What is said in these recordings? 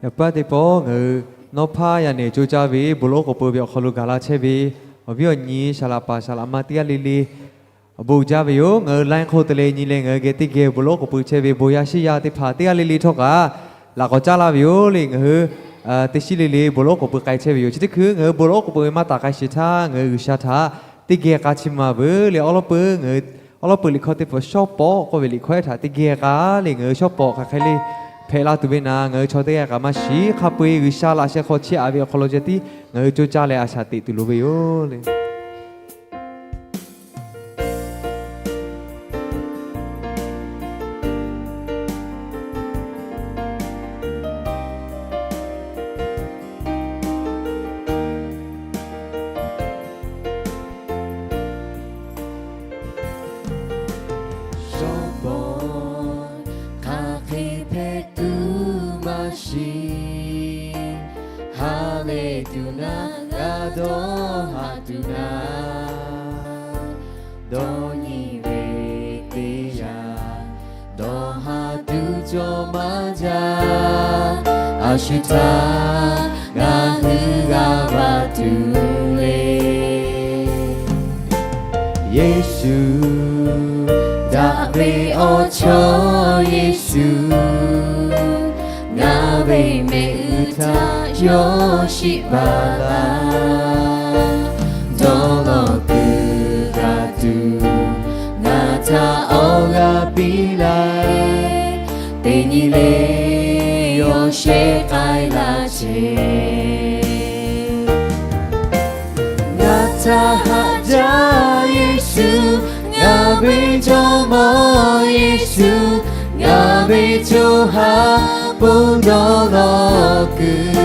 Yaꞈ puiˉ teˇ pawˆ ngaˬ hui nawˉ hpaˇ yaꞈ nehˬ co caˇ ve bon lawˉ k'awꞈ pui ve awˬ hk'aw lo gaˬ la chehˇ ve awˬ viˉ awˬ nyi, saˍ laꞈ paˍ saˍ laꞈ ma teˇ g'aˇ le le awˬ bon uiˍ jaˇ ve yoˬ. Ngaˬ hui laiˉ hk'oˆ te leh nyi leh ngaˬ hui geh teˇ geh bon lawˉ k'awꞈ pui chehˇ ve bon yaˇ shiˉ yaˇ teˇ hpaˍ teˇ g'aˇ le le htawˇ kaꞈ laꞈ k'awꞈ caˉ laˇ ve yoˬ le. Ngaˬ hui teˇ shiˉ le le bon lawˉ k'awꞈ pui k'ai chehˇ ve yoˬ. Chi teˇ hkui ngaˬ hui bon lawˉ k'awꞈ pui ve maˇ taˍ k'ai sheˍ htaˇ, ngaˬ hui G'uiˬsha htaꞈ teˇ geh k'a chi maˍ veuˬ le. Awˉ lawˉ peuˬ ngaˬ hui, awˉ lawˉ peuˬ liꞈ hkawˇ teˇ hpaˍ shawˉ pawˍ k'oˆ ve liꞈ hkawˇ htaꞈ teˇ geh k'a le ngaˬ hui shawˉ pawˍ hk'aˬ hk'e le hpehꞈ la tuˬ ve naˍ, ngaˬ hui chaw teˇ g'aˇ kaꞈ maˇ shiˍ. Hk'a peu-eˬ G'uiˬsha laꞈ sheh hk'aw chiˇ aꞈ ve awˬ hk'aw lo ceh tiˉ ngaˬ hui co caˇ leh a shaꞈ teꞈ tuˬ loˍ ve yoˬ le. Shawˉ pawˍ hk'aˬ hk'e hpehꞈ tuˬ maˇ shiˍ. Ha lehˬ tuˬ naˉ g'a dawˇ haꞈ tuˬ naˉ, dawˇ nyi ve teˇ yanˇ, dawˇ haꞈ tuˬ cawˬ maˇ jaˇ. A shu htaˇ ngaˬ hui g'a va tuˬ le. Yeˍsuˆ, daꞈ ve awˬ chawˇ Yeˍsuˆ, ngaˬ ve mehˆ g'uˇ htaꞈ yawˇ shiˍ baˬ laˇ. Dawˇ lawˬ kuiˬ g'a tuˬ ngaˬ htaꞈ awˬ g'aˇ piˇ laˇ. Teˇ nyi le yawˇ shehˆ k'ai laˇ chehˇ. Ngaˬ htaꞈ haꞈ jaˇ Yeˍsuˆ, ngaˬ ve Jawˇmawˇ Yeˍsuˆ, ngaˬ ve co ha ponˬ dawˇ lawˬ kuiˬ.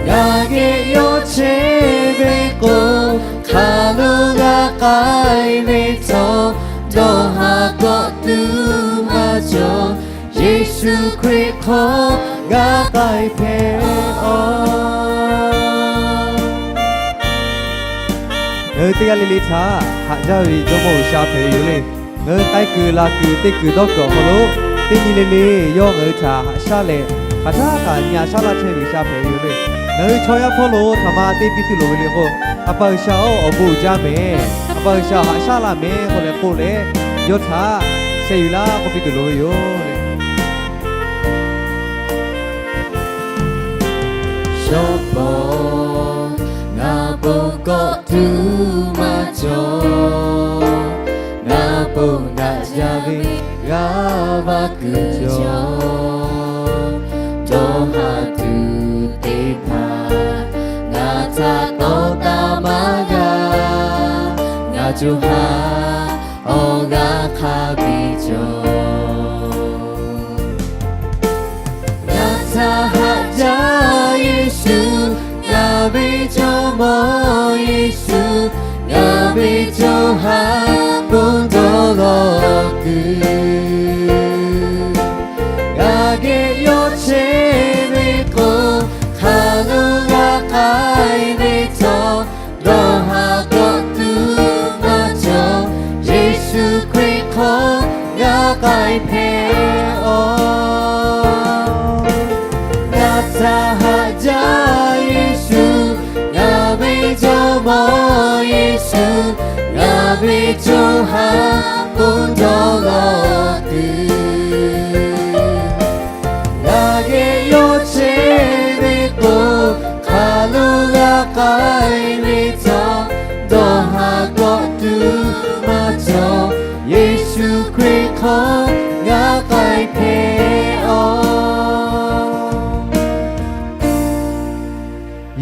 Ngaˬ geh yawˇ chehˇ ve k'o, hk'aˬ lo g'a k'ai ve htawˇ, dawˇ haꞈ kawˆ tuˬ maˇ cawˬ. Yeˍsuˆ Hkriꞈ hk'aw g'a k'ai hpehꞈ-oˬ. Ngaˬ hui teˇ g'aˇ le le htaꞈ haꞈ jaˇ ve Jawˇmawˇ G'uiˬsha hpehꞈ ve yoˬ le. Ngaˬ hui k'ai kuiˬ laˬ kuiˬ teˇ kuiˬ dawˇ kuiˬ awˬ hk'aw lo teˇ nyi le le yawˇ ngaˬ hui htaꞈ haꞈ shaˉ leh, hk'aˬ htaˇ kaꞈ nyi haꞈ shaˉ laˇ chehˇ ve G'uiˬsha hpehꞈ ve yoˬ le. Ngaˬ hui chaw yaˇ hpawˇ lo htaꞈ ma te piˇ tuˬ loˍ ve le k'o, A pa G'uiˬsha-oˬ, awˬ bon uiˍ jaˇ mehˍ, A pa G'uiˬsha haꞈ shaˉ laˇ mehˍ k'oˆ leh k'oˆ leh, yawˇ htaꞈ sheh yuˬ laˇ k'oˆ piˇ tuˬ loˍ ve yoˬ le. Shawˉ pawˍ ngaˬ pon kawˆ tuˬ maˇ cawˬ. Ngaˬ pon daꞈ jaˇ ve g'aˇ va kuiˬ cawˬ. Dawˇ haꞈ tuˬ teˇ hpaˍ ngaˬ htaꞈ tawˍ taˍ maˇ g'a. Ngaˬ co ha awˬ g'aˇ hk'a biˇ cawˬ. Ngaˬ htaꞈ haꞈ jaˇ Yeˍsuˆ, ngaˬ ve Jawˇmawˇ Yeˍsuˆ, ngaˬ ve co ha ponˬ dawˇ lawˬ kuiˬ. Ngaˬ geh yawˇ chehˇ ve k'o, hk'aˬ lo g'a k'ai ve htawˇ, dawˇ haꞈ kawˆ tuˬ maˇ cawˬ. Yeˍsuˆ Hkriꞈ hk'aw g'a k'ai hpehꞈ-oˬ. Ngaˬ htaꞈ haꞈ jaˇ Yeˍsuˆ, ngaˬ ve Jawˇmawˇ Yeˍsuˆ, ngaˬ ve co ha ponˬ dawˇ lawˬ kuiˬ. Ngaˬ geh yawˇ chehˇ ve k'o, hk'aˬ lo g'a k'ai ve htawˇ, dawˇ haꞈ kawˆ tuˬ maˇ cawˬ. Yeˍsuˆ Hkriꞈ hk'aw g'a k'ai hpehꞈ-oˬ.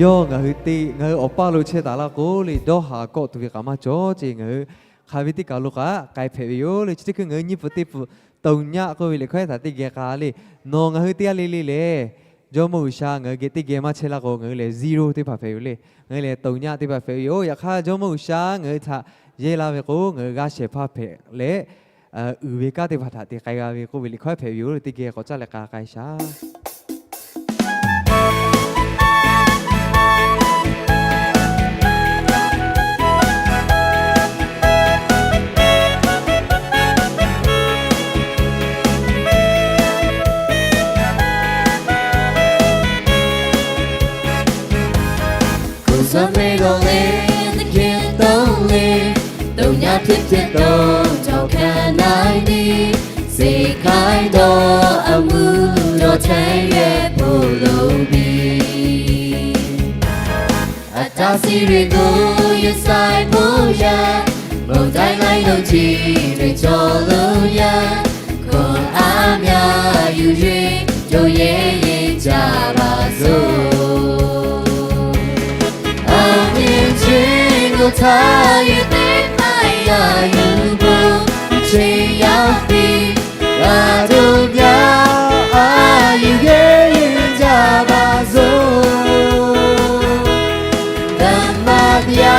Yawˇ ngaˬ hui te ngaˬ hui awˬ paˇ lo chehˇ taˍ laˇ k'o le, dawˇ haꞈ kawˆ tuˬ ve kaꞈ maˇ cawˬ ce. Ngaˬ hui hk'aˬ ve teˇ kaˬ lo kaꞈ k'ai hpehꞈ ve yoˬ le. Chi teˇ hkui ngaˬ hui nyiˇ pfuhˍ teˇ pfuhˍ toˍ nyaˆ k'oˆ ve liꞈ hkawˇ htaꞈ teˇ geh k'a le. Nawˬ ngaˬ hui teˇ g'aˇ le le lehˬ, Jawˇmawˇ G'uiˬsha ngaˬ hui geh teˇ geh maˇ chehˇ laˇ k'o, ngaˬ hui lehˬ zero teˇ hpaˍ hpehꞈ ve yoˬ le. Ngaˬ hui lehˬ toˍ nyaˆ teˇ hpaˍ hpehꞈ ve yoˬ. Yaꞈ hk'aˇ Jawˇmawˇ G'uiˬsha ngaˬ hui htaꞈ yehˇ laˇ ve k'o, ngaˬ hui g'a shehˍ hpaˇ hpehꞈ leh, uiˍ ve kanˉ teˇ hpaˍ htaꞈ te k'ai g'a ve k'oˆ ve liꞈ hkawˇ hpehꞈ ve yoˬ le. Teˇ geh k'awꞈ caˇ leh k'a k'ai shaˍ. Meh g'awˬ leh teˇ hkeh tawˇ leh, dawˬ nyaˇ htiˇ hkeh tawˇ cawˬ hk'a na-e ve, seˍ hk'aiˉ dawˇ a muˇ dawˇ chehˇ yehˬ hpawˇ lo piˇ. A taˇ siˉ ve k'o, yehˬ saiˍ hpoˇ yaˇ, mawˬ daiˇ laiˉ lo chi ve cawˬ lo yaˇ, hkawˇ aˉ myaˇ yuˬ ve, cawˬ yehˬ yehˬ caˇ baˬ zoˬ. Aˬ miˍ chi g'uˇ htaˇ yehˬ teˇ hpaˍ yaˇ yuˬ bon, cheˇ yaˇ piˇ, g'a doˇ gaˇ a yuˬ yehˬ yehˬ caˇ baˬ zoˬ. Daꞈ maˍ yaˇ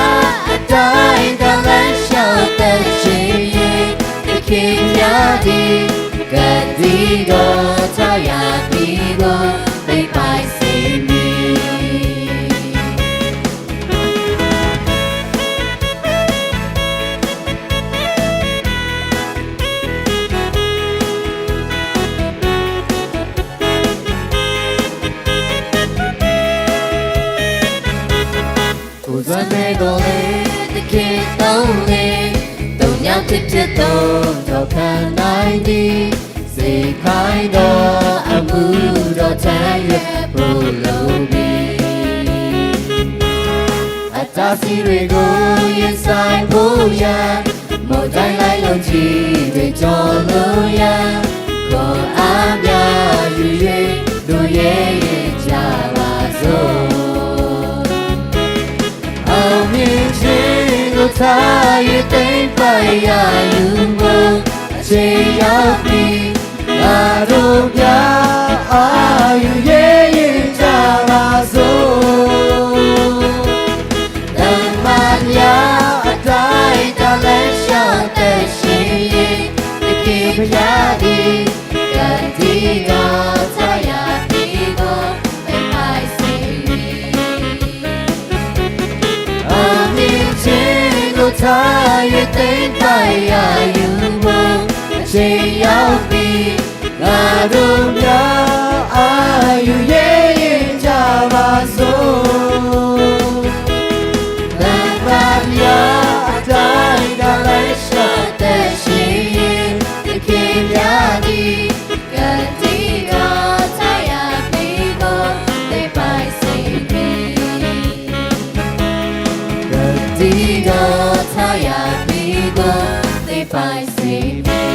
a taiˍ daꞈ leh shaˍ teꞈ sheˍ yehˬ, teˇ hkeh yaˇ tiˉ, ka tiˉ dawˇ htaˇ yaꞈ piˇ g'awˇ teˇ paiˇ sheˍ miˇ. ကိုယ်စားလှယ်တော်လည်း တစ်ခေတ်သုံးလေး တုံ့ပြန်ဖြစ်ဖြစ်သော ထောက်ခံနိုင်သည် စေခိုင်းသော အမှုတော်ထမ်းရွက် ပို့လုပ်မည်။ အတားအဆီးတွေကို ရင်ဆိုင်ဖို့ရာ မုန်တိုင်းလိုက်လို့ ခြေတွေကျော်လွန်ရာ ခွန်အားများယူ၍ တို့ရဲရင်ကြပါစို့။ အောင်မြင်ခြင်းကို ထား၍ သိမ်းပိုက်ရယူဖို့ အချိန်ရောက်ပြီ။ ငါတို့များ အာရုံရဲရင်ကြပါစို့။ သမ္မာတရားအတိုင်း တန်လျားလျှော့ သက်ရှင်ရင် သခင်ဘုရားသည် ကတိတော်ထားရာပြည်ကို သိမ်းပိုက်စေမည်။ အောင်မြင်ခြင်းကို ထား၍ သိမ်းပိုက်ရယူဖို့ အချိန်ရောက်ပြီ။ ငါတို့များ အာရုံရဲရင်ကြပါစို့။ သမ္မာတရားအတိုင်း တန်လျားလျှော့ သက်ရှင်ရင် သခင်ဘုရားသည် ကတိတော်ထားရာပြည်ကို သိမ်းပိုက်စေမည်။ ကတိတော်ထားရာပြည်ကို သိမ်းပိုက်စေမည်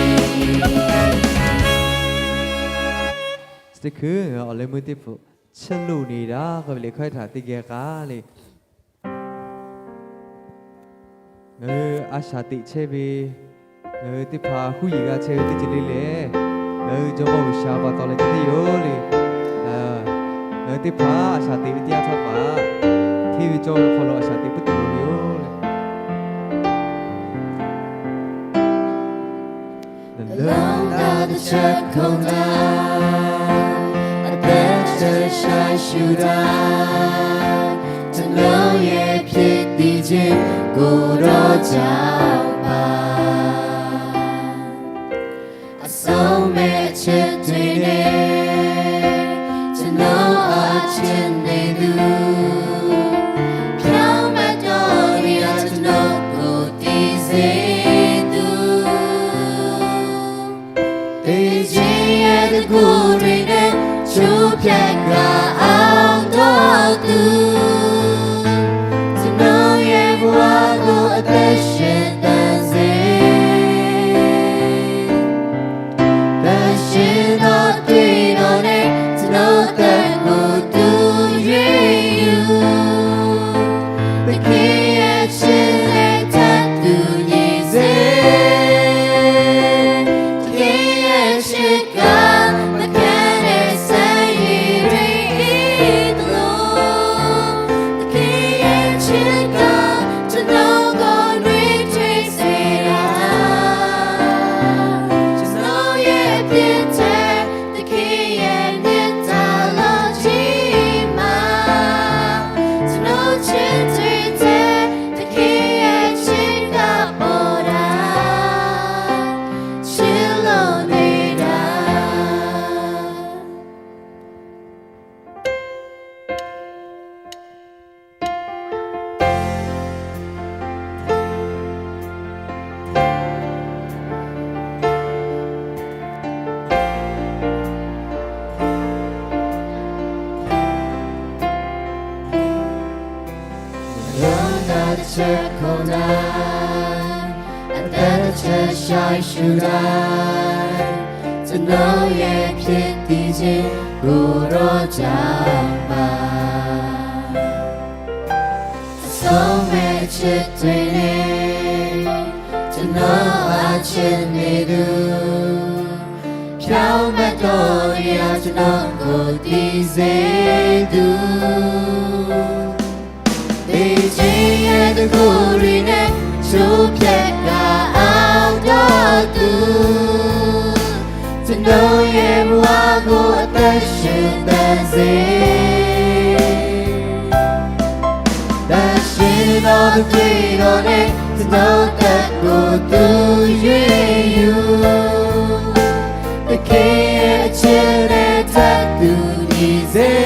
။ Sticker awˬ leh meuˇ teˇ hpaˍ chehˇ loˬ neˇ daꞈ k'oˆ ve le, hkawˇ htaꞈ teˇ geh k'ai le. Ngaˬ hui a shaˍ teꞈ chehˇ ve, ngaˬ hui teˇ hpaˍ huˉ yiˍ g'a chehˇ ve teˇ ceuˬ le lehˬ, ngaˬ hui Jawˇmawˇ G'uiˬsha pa taw leh teˇ teˇ yoˬ le. Ngaˬ hui teˇ hpaˍ a shaˍ teꞈ ve teˇ yanˇ htaˇ kaꞈ, hteˇ ve cawˇ ve hk'aw lo a shaˍ teꞈ puiˉ tuˬ loˍ ve yoˬ le. နှလုံးသားတစ်ချက်ခုန်တာ အသက်တစ်ချက်ရှူတာ ကျွန်တော်ရဲ့ဖြစ်တည်ခြင်းကိုတော့ကြောက်ပါ အဆုံးမဲ့အချစ်တွေနဲ့ ကျွန်တော်အချစ်နေသူ ဖြောင့်မတ်တော်တရားကျွန်တော်ကိုတည်စေသူ သေခြင်းရဲ့တကူတွေနဲ့ ချိုးဖျက်ကာအောင်တော်သူ ကျွန်တော်ရဲ့ဘဝကိုအသက်ရှင်သန်စေ။ သန့်ရှင်းသောသွေးတော်နဲ့ ကျွန်တော်အသက်ကိုသူရွေးယူ။ သခင်ရဲ့ချစ်နဲ့ထပ်တူညီစေ။ သခင်ရဲ့ချစ်က မခံတဲ့ဆန္ဒတွေ Shehˆ hkawˇ daꞈ, a teh chehˇ shaiˍ shuˍ daꞈ, ကျွန်တော်ရဲ့ ဖြစ်တည်ခြင်းကို တော့ ကြပါ။ ဆုံးမဲ့ချစ်တွေနဲ့ ကျွန်တော် အချစ်နေသူ၊ ဖြောင့်မတ်တော်ရာ ကျွန်တော်ကို တည်စေသူ၊ သေခြင်းရဲ့ တံခွေးတွေနဲ့ ချိုးဖျက်ကာ အောင်တော့သူ၊ ကျွန်တော်ရဲ့ ဘဝကို အသက်ရှင်သန်စေ၊ သန့်ရှင်းသော အသွေးတော်နဲ့ ကျွန်တော် အသက်ကို သူရွေးယူ၊ သခင်ရဲ့ အချစ်နဲ့ ထပ်တူညီစေ။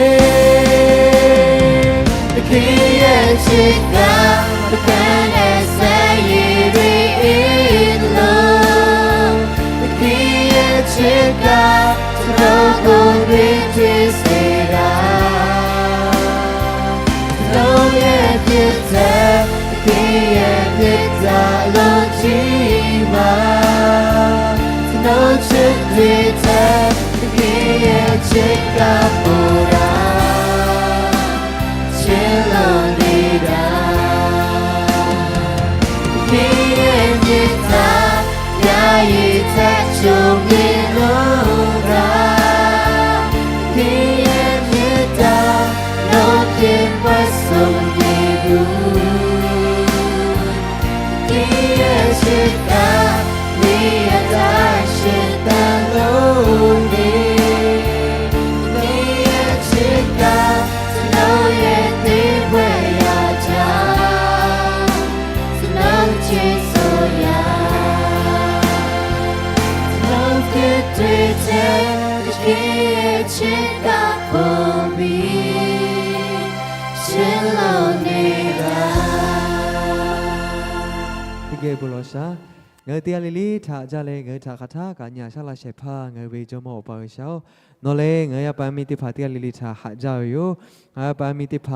သခင်ရဲ့ အချစ်က သဖန်တဲ့ စက်ရည်တွေ အင်း သလို၊ သခင်ရဲ့ အချစ်က ကျွန်တော်ကို သတိပေးစေတာ၊ ကျွန်တော်ရဲ့ ပြစ်ဒဏ် သခင်ရဲ့ မေတ္တာ အလွန်ကြီးမား၊ ကျွန်တော် ချစ်တွေထက် သခင်ရဲ့ ချစ်က ပိုတာ ချစ်လို့ နေတာ၊ သခင်ရဲ့ မေတ္တာ မျက်ရည်ထက် ချို မြင့်လို့သာ၊ သခင်ရဲ့ မေတ္တာ လွန်ပြင် ဘွဲ့ ဆုံး နေဘူး၊ သခင်ရဲ့ ချစ်က ဝိညာဉ် အသက်ရှင် သန်လို့ နေ၊ သခင်ရဲ့ ချစ်က ကျွန်တော်ရဲ့ သင့်ဘဝ ရတာ ကျွန်တော် ချစ်ဆိုရာ ကျွန်တော် ဖြစ်တဲ့ သခင်ရဲ့ ချစ်က ပုံပြီး ချစ်လို့ နေတာ။ Teˇ geh bon lawˬ shaˍ. Ngaˬ hui teˇ g'aˇ le le htaꞈ jaˇ leh, ngaˬ hui htaꞈ hk'aˬ htaˇ kaꞈ nyi aꞈ shaˉ laˇ shehˍ hpaˇ ngaˬ hui ve Jawˇmawˇ Awˬ pa G'uiˬsha-oˬ, nawˬ leh ngaˬ hui yaˇ paˍ yaˇ miˇ teˇ hpaˍ teˇ g'aˇ le le htaꞈ haꞈ jaˇ ve yoˬ. Ngaˬ hui yaˇ paˍ yaˇ miˇ teˇ hpaˍ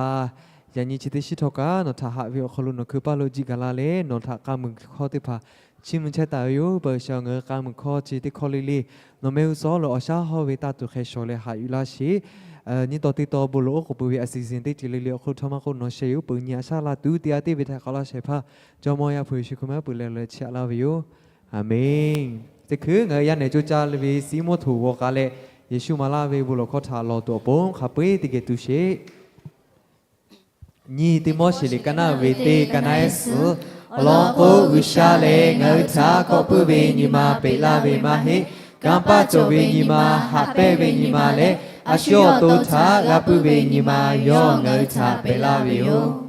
yaꞈ nyi chi teˇ shiˉ htawˇ kaꞈ nawˬ htaꞈ haꞈ ve awˬ hk'aw lo nawˬ hkui paˇ lo jiˆ gaˬ la leh, nawˬ htaꞈ k'a muiˬ hkawˇ teˇ hpaˍ chiˇ mvuh chehˇ taˍ ve yoˬ. Paˍ G'uiˬsha-oˬ, ngaˬ hui k'a muiˬ hkawˇ chi teˇ hkawˇ le le nawˬ mehˆ g'uˇ suhˍ lo awˬ shaˉ hawˇ ve taˇ tuˬ hk'e shawˍ leh haꞈ yuˬ laˇ sheˍ. Nyiˇ taw teˇ taw bon lawˬ oˉ k'oˍ peuˬ ve အစီအစဉ် teˇ ceuˬ le le awˬ hk'aw lo htaˇ maˇ k'oˆ, nawˬ sheh yoˬ. Peuˬ nyi aꞈ shaˉ laˇ tuˬ teˇ g'aˇ teˇ ve htaꞈ k'awꞈ laˇ shehˍ hpaˇ Jawˇmawˇ Yaˇ hpu Yeˍsuˆ Hkriꞈ mehˆ g'uˇ suhˍ leh leh chiˇ aꞈ laˇ ve yoˬ. Aˍmenˍ. Chi hk'e ngaˬ hui yaˇ nehˬ co caˇ ve siˉmonˇ htoꞈ g'aw k'ai leh, Yeˍsuˆ maˍ laˇ ve bon lawˬ hkawˇ htaꞈ lawˬ tuˬ awˬ pon hk'a peu-eˬ teˇ geh tu sheˍ. Nyiˇ Tiˆmoˉseˍ liꞈ ka naˆ ve teˇ ka naˆ ehˉ suhˍ, awˬ lawn k'o, G'uiˬsha lehˬ ngaˬ hui htaꞈ kawˆ puiˉ ve nyi ma peꞈ laˇ ve maˇ heˆ. Kanˇ paˆ cawˬ ve nyi ma, haꞈ pehnˇ ve nyi ma leh, a shu awˬ to htaꞈ g'a puiˉ ve nyi ma yawˇ ngaˬ hui htaꞈ peꞈ laˇ ve yoˬ.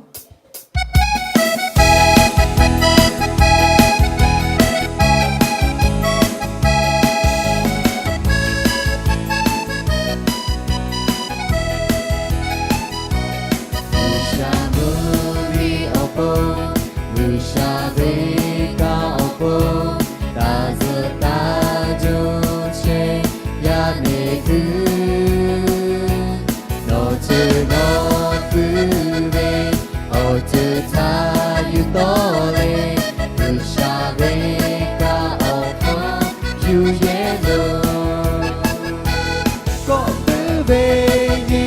G'uiˬsha mvuhˇmiˬ awˬ pon, G'uiˬsha venˇ kaˆ awˬ pon, taˍ zuhꞈ taˇ juˇ chehˇ yaˇ mehˍ kuiˬ, nawˬ ceuˬ nawˬ puiˉ ve awˬ ceuˬ htaꞈ yuˬ tawˆ leh, G'uiˬsha venˇ kaˆ awˬ hk'aw yuˬ yehˇ loˬ. Kawˆ puiˉ ve nyi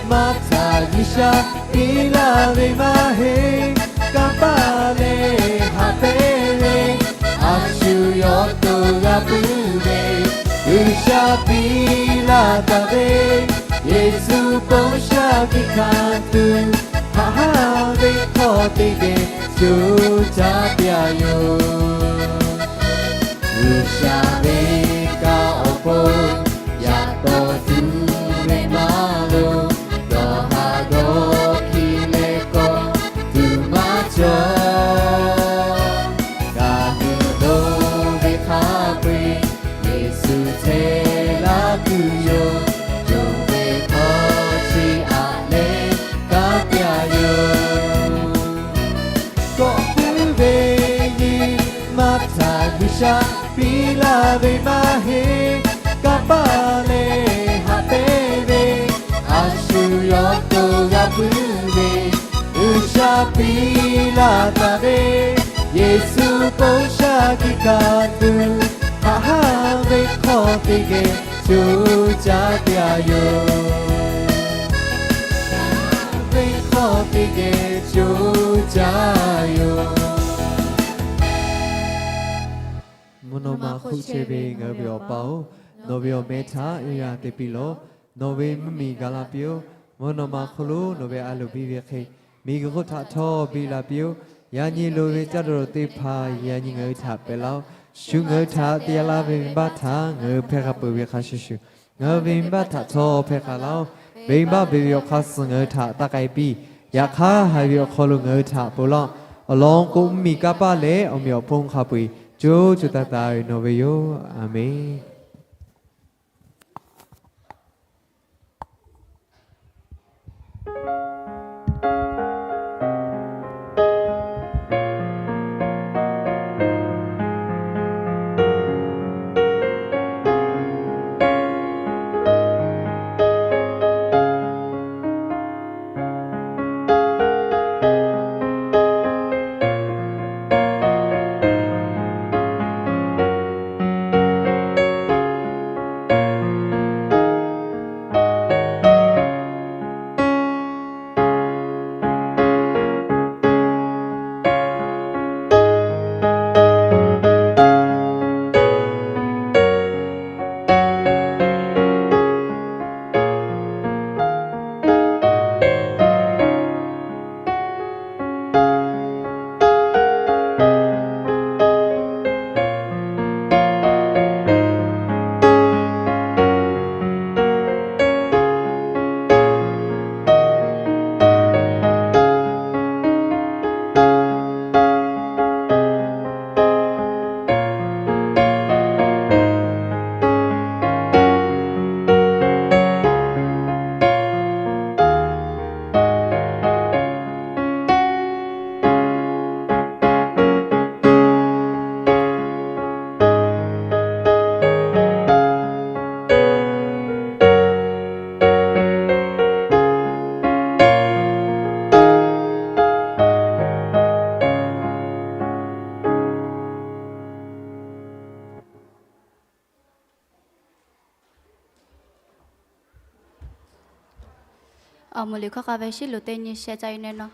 ma htaꞈ G'uiˬsha piˇ laˇ ve maˇ heˆ. Kanˇ paˆ leh haꞈ pehnˇ ve, a shu yawˇ to g'a puiˉ ve, G'uiˬsha piˇ laˇ taˍ ve, Yeˍsuˆ bon shaˉ hkiˆ hkanˍ tuˬ, haꞈ haˉ ve htawˇ teˇ geh co caˇ pyaˇ yoˬ. G'uiˬsha venˇ kaˆ awˬ pon, yaꞈ taw tuˬ ve maˇ loˍ, dawˬ haˍ dawˬ hkiˇ leh kawˆ tuˬ maˇ cawˬ. Kaꞈ tuˬ dawˇ ve hk'a peu-eˬ, Yeˍsuˆ chehˇ laˇ tuˬ yoˬ. Yonˍ ve hkawˇ chi aꞈ leh kanˉ pyaˇ yoˬ. Kawˆ puiˉ ve nyi ma htaꞈ G'uiˬsha piˇ laˇ ve maˇ heˆ. Kanˇ paˆ leh haꞈ pehnˇ ve, a shu yawˇ to g'a puiˉ ve, G'uiˬsha piˇ laˇ ve, Yeˍsuˆ bon shaˉ kiˇ kaꞈ tuˬ, haꞈ haˉ venˇ hk'awˇ teˇ geh co caˇ te a yoˬ. Venˇ hk'awˇ teˇ geh co caˇ yoˬ. Mvuhˇ naw ma hk'oˆ chehˇ ve ngaˬ hui ve Awˬ pa-oˬ, nawˬ ve awˬ meh htaꞈ uiˍ la te piˇ lawˬ. Nawˬ ve mvuhˇ miˬ gaˬ la piˇ-oˆ. Mvuhˇ naw ma hk'oˆ lo nawˬ ve a loˍ biˇ ve hk'e, miˬguiˬ hk'oˆ htaꞈ htawˇ biˇ la piˇ-oˆ. Yaꞈ nyi loˍ ve caˇ daꞈ teˇ hpaˍ yaꞈ nyi ngaˬ hui htaꞈ pehꞈ laˇ-oˆ. Shu ngaˬ hui htaꞈ te laˇ ve venˇbaˆ htaꞈ ngaˬ hui hpehˇ k'a peuˬ ve hk'a shuˍ shuˍ, ngaˬ hui ve venˇbaˆ htaꞈ htawˇ hpehˇ k'ai laˇ-oˆ. Venˇbaˆ beˬ ve awˬ hk'aˇ suh ngaˬ hui htaꞈ taˇ k'ai piˇ. Yaꞈ hk'aˇ, haiˬ ve awˬ hk'aw lo ngaˬ hui htaꞈ ponˬ laˇ-oˆ. Awˬ lawn k'o, mvuhˇ miˬ kanˇ paˆ leh awˬ meꞈ awˬ hponˇ hk'a peu-eˬ co co taiˍ taiˍ ve nawˬ ve yoˬ. A menˬ. Awˬ moˍ liꞈ hkawˇ k'a ve shiˉ loˍ teˇ nyi sheh ca i ne nawˬ.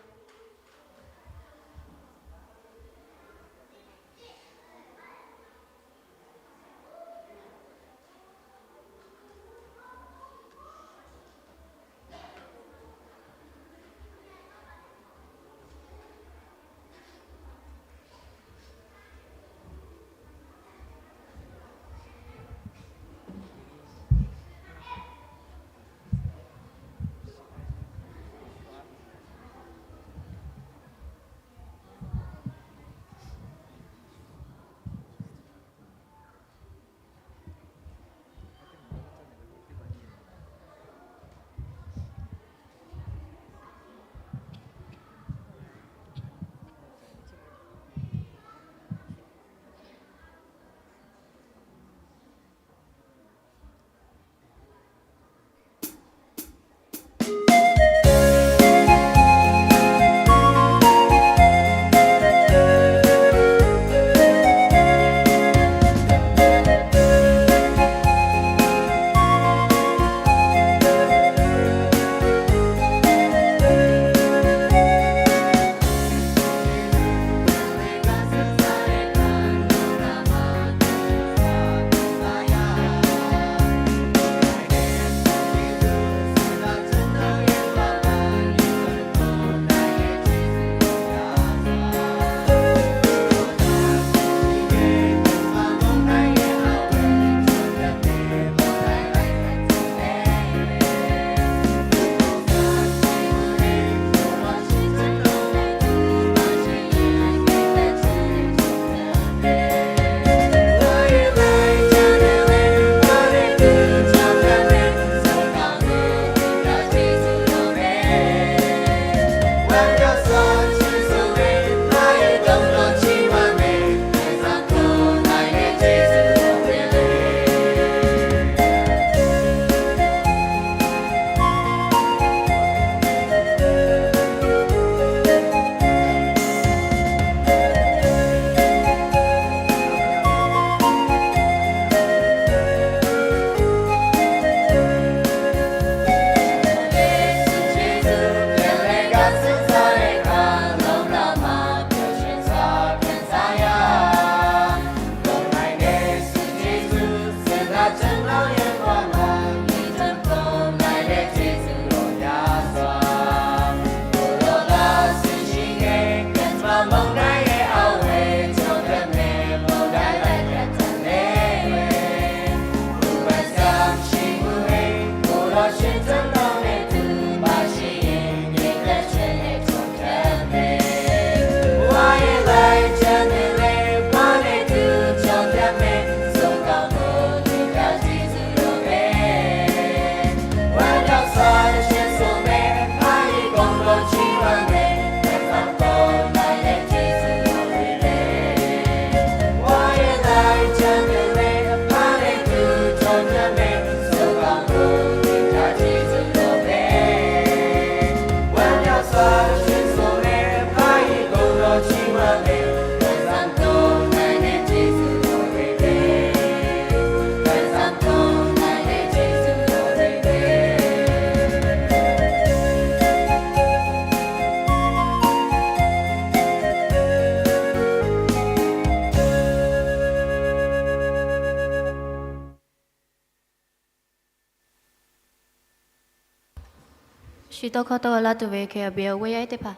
Shi tawˇ hkawˇ tawˇ g'a laˇ tuˬ ve hk'e a biˇ awˬ g'aˇ yaˇ ehˉ teˇ hpaˍ.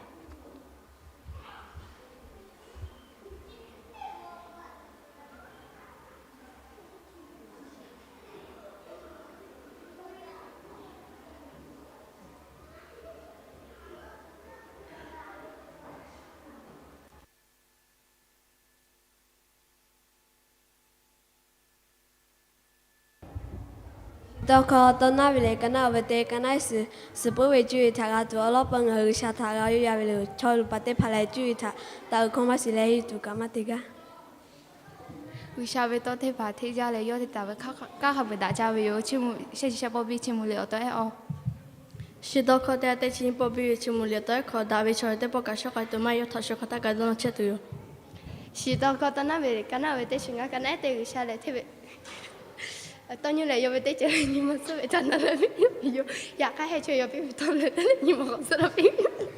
Tawˇ hkawˇ tawˇ naˉ ve lehˬ, ka naˉ oˇ ve teˇ ka naˉ suhˍ, suhˍ puiˉ ve cuˇ yiˍ htaꞈ g'a tuˬ awˬ lawn peuˬ ngaˬ hui G'uiˬsha htaꞈ g'a yawˇ yaˇ ve le. Chaw luˬ paˍ teˇ hpaˍ lehˬ, cuˇ yiˍ htaꞈ taˍ uiˍ hkawˇ maˇ shiˍ leh henˇ tuˬ kaꞈ maˇ te gaˇ. G'uiˬsha ve tawˇ teˇ hpaˍ hteˇ jaˇ leh yawˇ te taˍ ve kanˉ hk'a peu-eˬ daꞈ jaˇ ve yoˬ. Chiˇ mvuh shehˆ chi shehˆ pawˆ biˇ chiˇ mvuh le awˬ tawˉ ehˉ awˬ. Shi tawˇ hkawˇ teˇ g'aˇ teˇ chi nyiˇ pawˆ biˇ ve chiˇ mvuh le awˬ tawˉ ehˉ hk'aw daꞈ ve chaw teˇ pawˆ kaꞈ shawˉ k'ai tuˬ maˇ yawˇ htaꞈ shu hk'aˬ htaˇ kaꞈ dawˇ nawˇ chehˇ tuˬ yoˬ. Shi tawˇ hkawˇ tawˇ naˉ ve ka naˉ ve teˇ chi ngaˇ ka naˉ ehˉ teˇ G'uiˬsha lehˬ hteˇ ve tawˇ nyi leh yawˇ ve teˇ ceuˬ le nyi ma suhˉ ve htaꞈ na leh ve yoˬ. Yaꞈ hk'aˇ heh chaweh yawˇ piˇ ve tawˇ leh teˇ le nyi ma k'awꞈ suhˉ la piˇ ve yoˬ.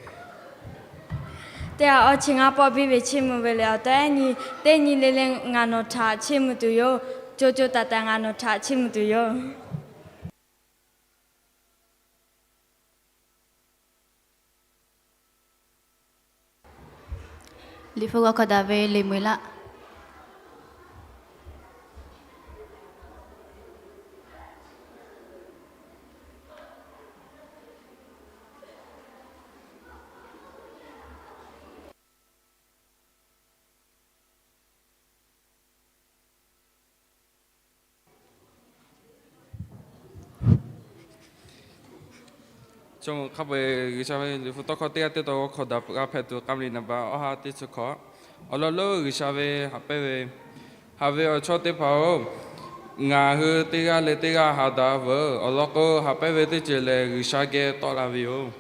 Teˇ g'aˇ awˬ chi ngaˇ pawˆ biˇ ve chiˇ mvuh ve lehˬ awˬ tawˉ ehˉ nyi, teˇ nyi le le ngaˬ nawˬ htaꞈ chiˇ mvuh tuˬ yoˬ. Co co taiˍ taiˍ ngaˬ nawˬ htaꞈ chiˇ mvuh tuˬ yoˬ. Liꞈ hpu g'aw hk'aw daꞈ ve Liꞈ mui laˆ. Chaw mvuhˇ hk'a peu-eˬ G'uiˬsha ve Liꞈ hpu tawˇ hkawˇ teˇ g'aˇ teˇ taw g'aw hk'aw daꞈ g'a hpehꞈ tuˬ k'a mvuh liꞈ naˍ baꞈ awˬ ha teˇ chi hkawꞈ. Awˬ lawn lonˉ G'uiˬsha ve haꞈ pehnˇ ve, haꞈ ve awˬ chawˇ teˇ hpaˍ-oˬ, ngaˬ hui teˇ g'aˇ leh teˇ g'aˇ haꞈ daꞈ veuˬ. Awˬ lawn k'o, haꞈ pehnˇ ve teˇ ceuˬ lehˬ G'uiˬsha geh tawˆ la ve yoˬ.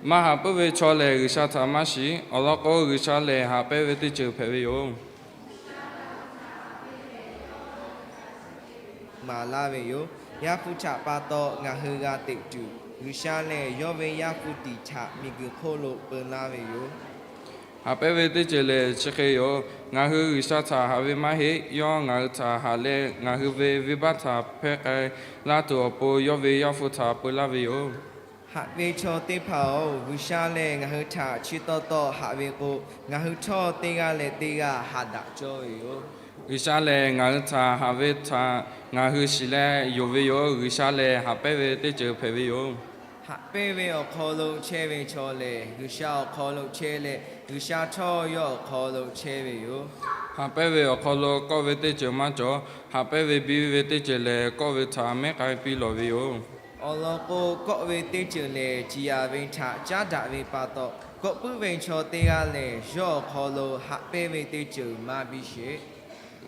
Maˇ haꞈ puiˉ ve chaw lehˬ, G'uiˬsha htaꞈ maˇ shiˍ. Awˬ lawn k'o, G'uiˬsha lehˬ haꞈ pehnˇ ve teˇ ceuˬ hpehꞈ ve yoˬ. Maˍ laˇ ve yoˬ. Yaˇ hpu htaꞈ pa taw ngaˬ hui g'a teꞈ tuˬ, G'uiˬsha lehˬ yawˇ ve Yaˇ hpu tiˍ htaꞈ miˬguiˬ hk'oˆ lo peu laˇ ve yoˬ. Haꞈ pehnˇ ve teˇ ceuˬ lehˬ chi hk'e yoˬ. Ngaˬ hui G'uiˬsha htaꞈ haꞈ ve maˇ heˆ. Yawˇ ngaˬ hui htaꞈ haꞈ leh, ngaˬ hui ve venˇbaˆ htaꞈ hpehˇ k'ai laˇ tuˬ awˬ pon yawˇ ve Yaˇ hpu htaꞈ peu laˇ ve yoˬ. Haꞈ ve chaw teˇ hpaˍ-oˬ, G'uiˬsha lehˬ ngaˬ hui htaꞈ chi taw taw haꞈ ve k'o, ngaˬ hui htawˇ teˇ g'aˇ leh teˇ g'aˇ haꞈ daꞈ cawˇ ve yoˬ. G'uiˬsha lehˬ ngaˬ hui htaꞈ haꞈ ve htaꞈ ngaˬ hui shiˍ leh yonˍ ve yoˬ. G'uiˬsha lehˬ haꞈ pehnˇ ve teˇ ceuˬ hpehꞈ ve yoˬ. Haꞈ pehnˇ ve awˬ hk'aw lo chehˇ ve chaw lehˬ, G'uiˬsha awˬ hk'aw lo chehˇ leh, G'uiˬsha htawˇ yawˇ awˬ hk'aw lo chehˇ ve yoˬ. Haꞈ pehnˇ ve awˬ hk'aw lo kawˆ ve teˇ ceuˬ maˇ cawˬ. Haꞈ pehnˇ ve biˇ ve teˇ ceuˬ lehˬ, kawˆ ve htaꞈ mehˉ k'ai piˇ lawˬ ve yoˬ. Awˬ lawn k'o, kawˆ ve teˇ ceuˬ lehˬ, ciˍ yanˍ ve htaꞈ caˉ daꞈ ve pa taw, kawˆ puiˉ ve chaw teˇ g'aˇ lehˬ, yawˇ awˬ hk'aw lo haꞈ pehnˇ ve teˇ ceuˬ maˇ biˇ sheˍ.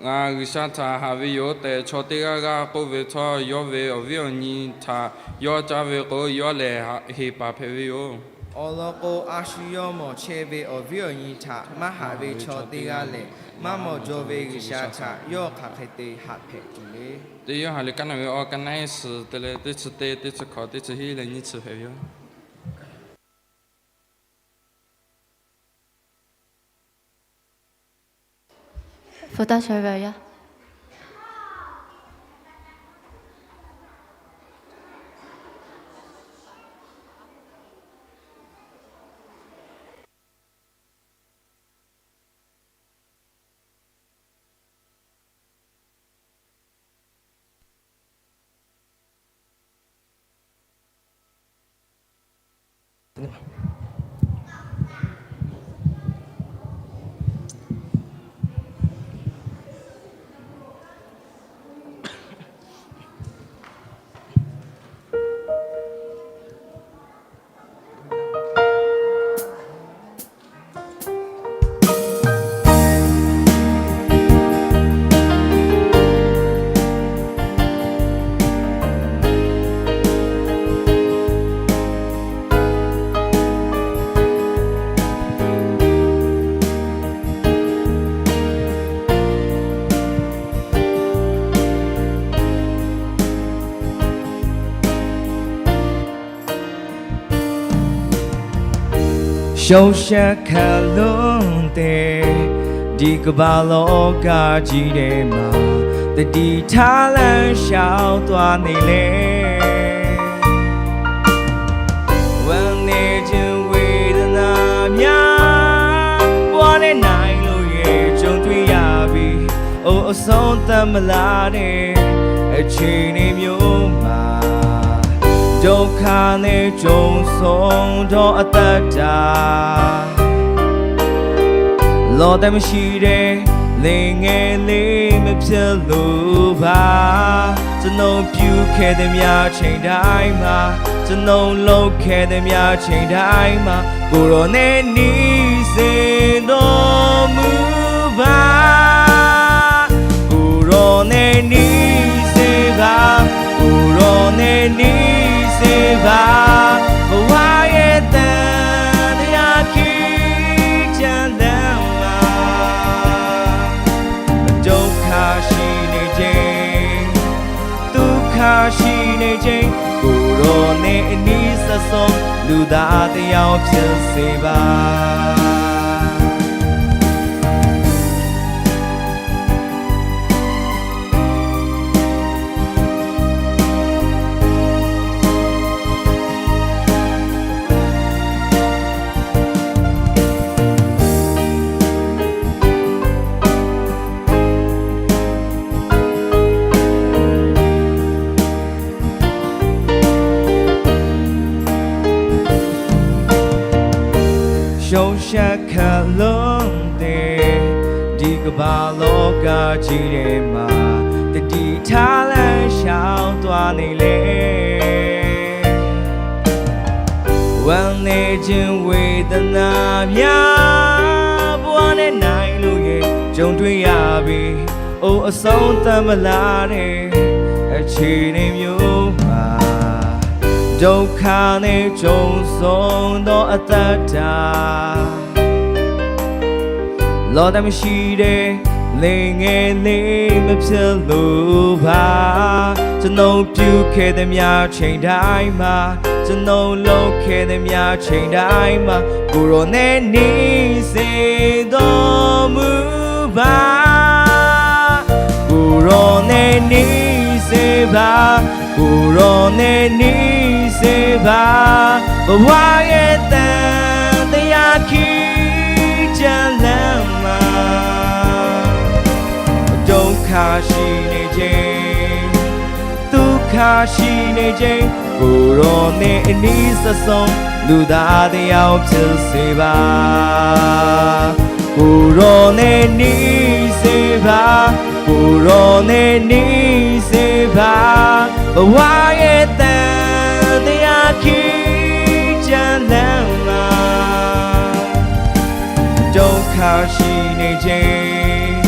Ngaˬ G'uiˬsha htaꞈ haꞈ ve yoˬ tehꞈ, chaw teˇ g'aˇ g'aˇ k'oˆ ve htawˇ, yawˇ ve awˬ viˉ awˬ nyi htaꞈ yawˇ caˇ ve k'o, yawˇ lehˬ heˍ paˍ hpehꞈ ve yoˬ. Awˬ lawn k'o, a shu yawˇ mawˬ chehˇ ve awˬ viˉ awˬ nyi htaꞈ maˇ haꞈ ve chaw teˇ g'aˇ lehˬ, maˇ mawˬ jaw ve G'uiˬsha htaꞈ yawˇ hk'aˬ hk'e te haꞈ hpehꞈ tuˬ le. Teˇ Yoˇhanˬ liꞈ kaˉ naˬ ve awˬ ka naˉ suhˍ te leh teˇ chi teˇ, teˇ chi hkawꞈ, teˇ chi hiˉ leh nyiˇ chi hpehꞈ ve yoˬ. Hpu taˇ shawˍ ve awˬ yanˇ. Sho sha hkaˬ lonˉ te, di ka ba lawˬ ka ji de ma. တဒိးထီလၢ ရှောင်သွားနေလဲ။ ဝမ်းနည်းခြင်းဝေဒနာများ ပွားနေနိုင်လို့ရဲ့ ကြုံတွေ့ရပြီ။ အိုး အဆုံးသတ်မလားတဲ့ အခြေအနေမျိုးမှာ ဒုက္ခနဲ့ ကြုံဆုံတော့ အသက်တာ လောတမရှိတဲ့ လင်ငယ်လေး မဖြစ်လို့ပါ။ ကျွန်ုပ်ပြုခဲ့သမျှ ချိန်တိုင်းမှာ၊ ကျွန်ုပ်လုပ်ခဲ့သမျှ ချိန်တိုင်းမှာ၊ ကိုယ်တော်နဲ့ နေစေတော်မူပါ။ ကိုယ်တော်နဲ့ နေစေပါ။ ကိုယ်တော်နဲ့ နေစေပါ။ ဘဝရဲ့ သံသရာ ခီးကျန်လမ်းမှာ ဒုက္ခရှိနေချိန်၊ သုခရှိနေချိန်၊ ကိုယ်တော်နဲ့ အနီးစပ်ဆုံး လူသားတစ်ယောက် ဖြစ်စေပါ။ ရှုံးရှုံးခက်လွန်းတဲ့ ဒီကမ္ဘာလောကကြီးထဲမှာ သတိထားလမ်းလျှောက်သွားနေလဲ။ ဝမ်းနည်းခြင်းဝေဒနာများ ပွားနေနိုင်လို့ရဲ့ ကြုံတွေ့ရပြီ။ အိုး အဆုံးသတ်မလားတဲ့ အခြေအနေမျိုးမှာ ဒုက္ခနဲ့ ကြုံဆုံတော့ အသက်တာ လောတမရှိတဲ့ လင်ငယ်လေး မဖြစ်လို့ပါ။ ကျွန်ုပ်ပြုခဲ့သမျှ ချိန်တိုင်းမှာ၊ ကျွန်ုပ်လုပ်ခဲ့သမျှ ချိန်တိုင်းမှာ၊ ကိုယ်တော်နဲ့ နေစေတော်မူပါ။ ကိုယ်တော်နဲ့ နေစေပါ။ ကိုယ်တော်နဲ့ နေစေပါ။ ဘဝရဲ့ သံသရာ ခီးကျန်လမ်းမှာ ဒုက္ခရှိနေချိန်၊ သုခရှိနေချိန်၊ ကိုယ်တော်နဲ့ အနီးစပ်ဆုံး လူသားတစ်ယောက် ဖြစ်စေပါ။ ကိုယ်တော်နဲ့ နေစေပါ။ ကိုယ်တော်နဲ့ နေစေပါ။ ဘဝရဲ့ သံသရာ ခီးကျန်လမ်းမှာ ဒုက္ခရှိနေချိန်၊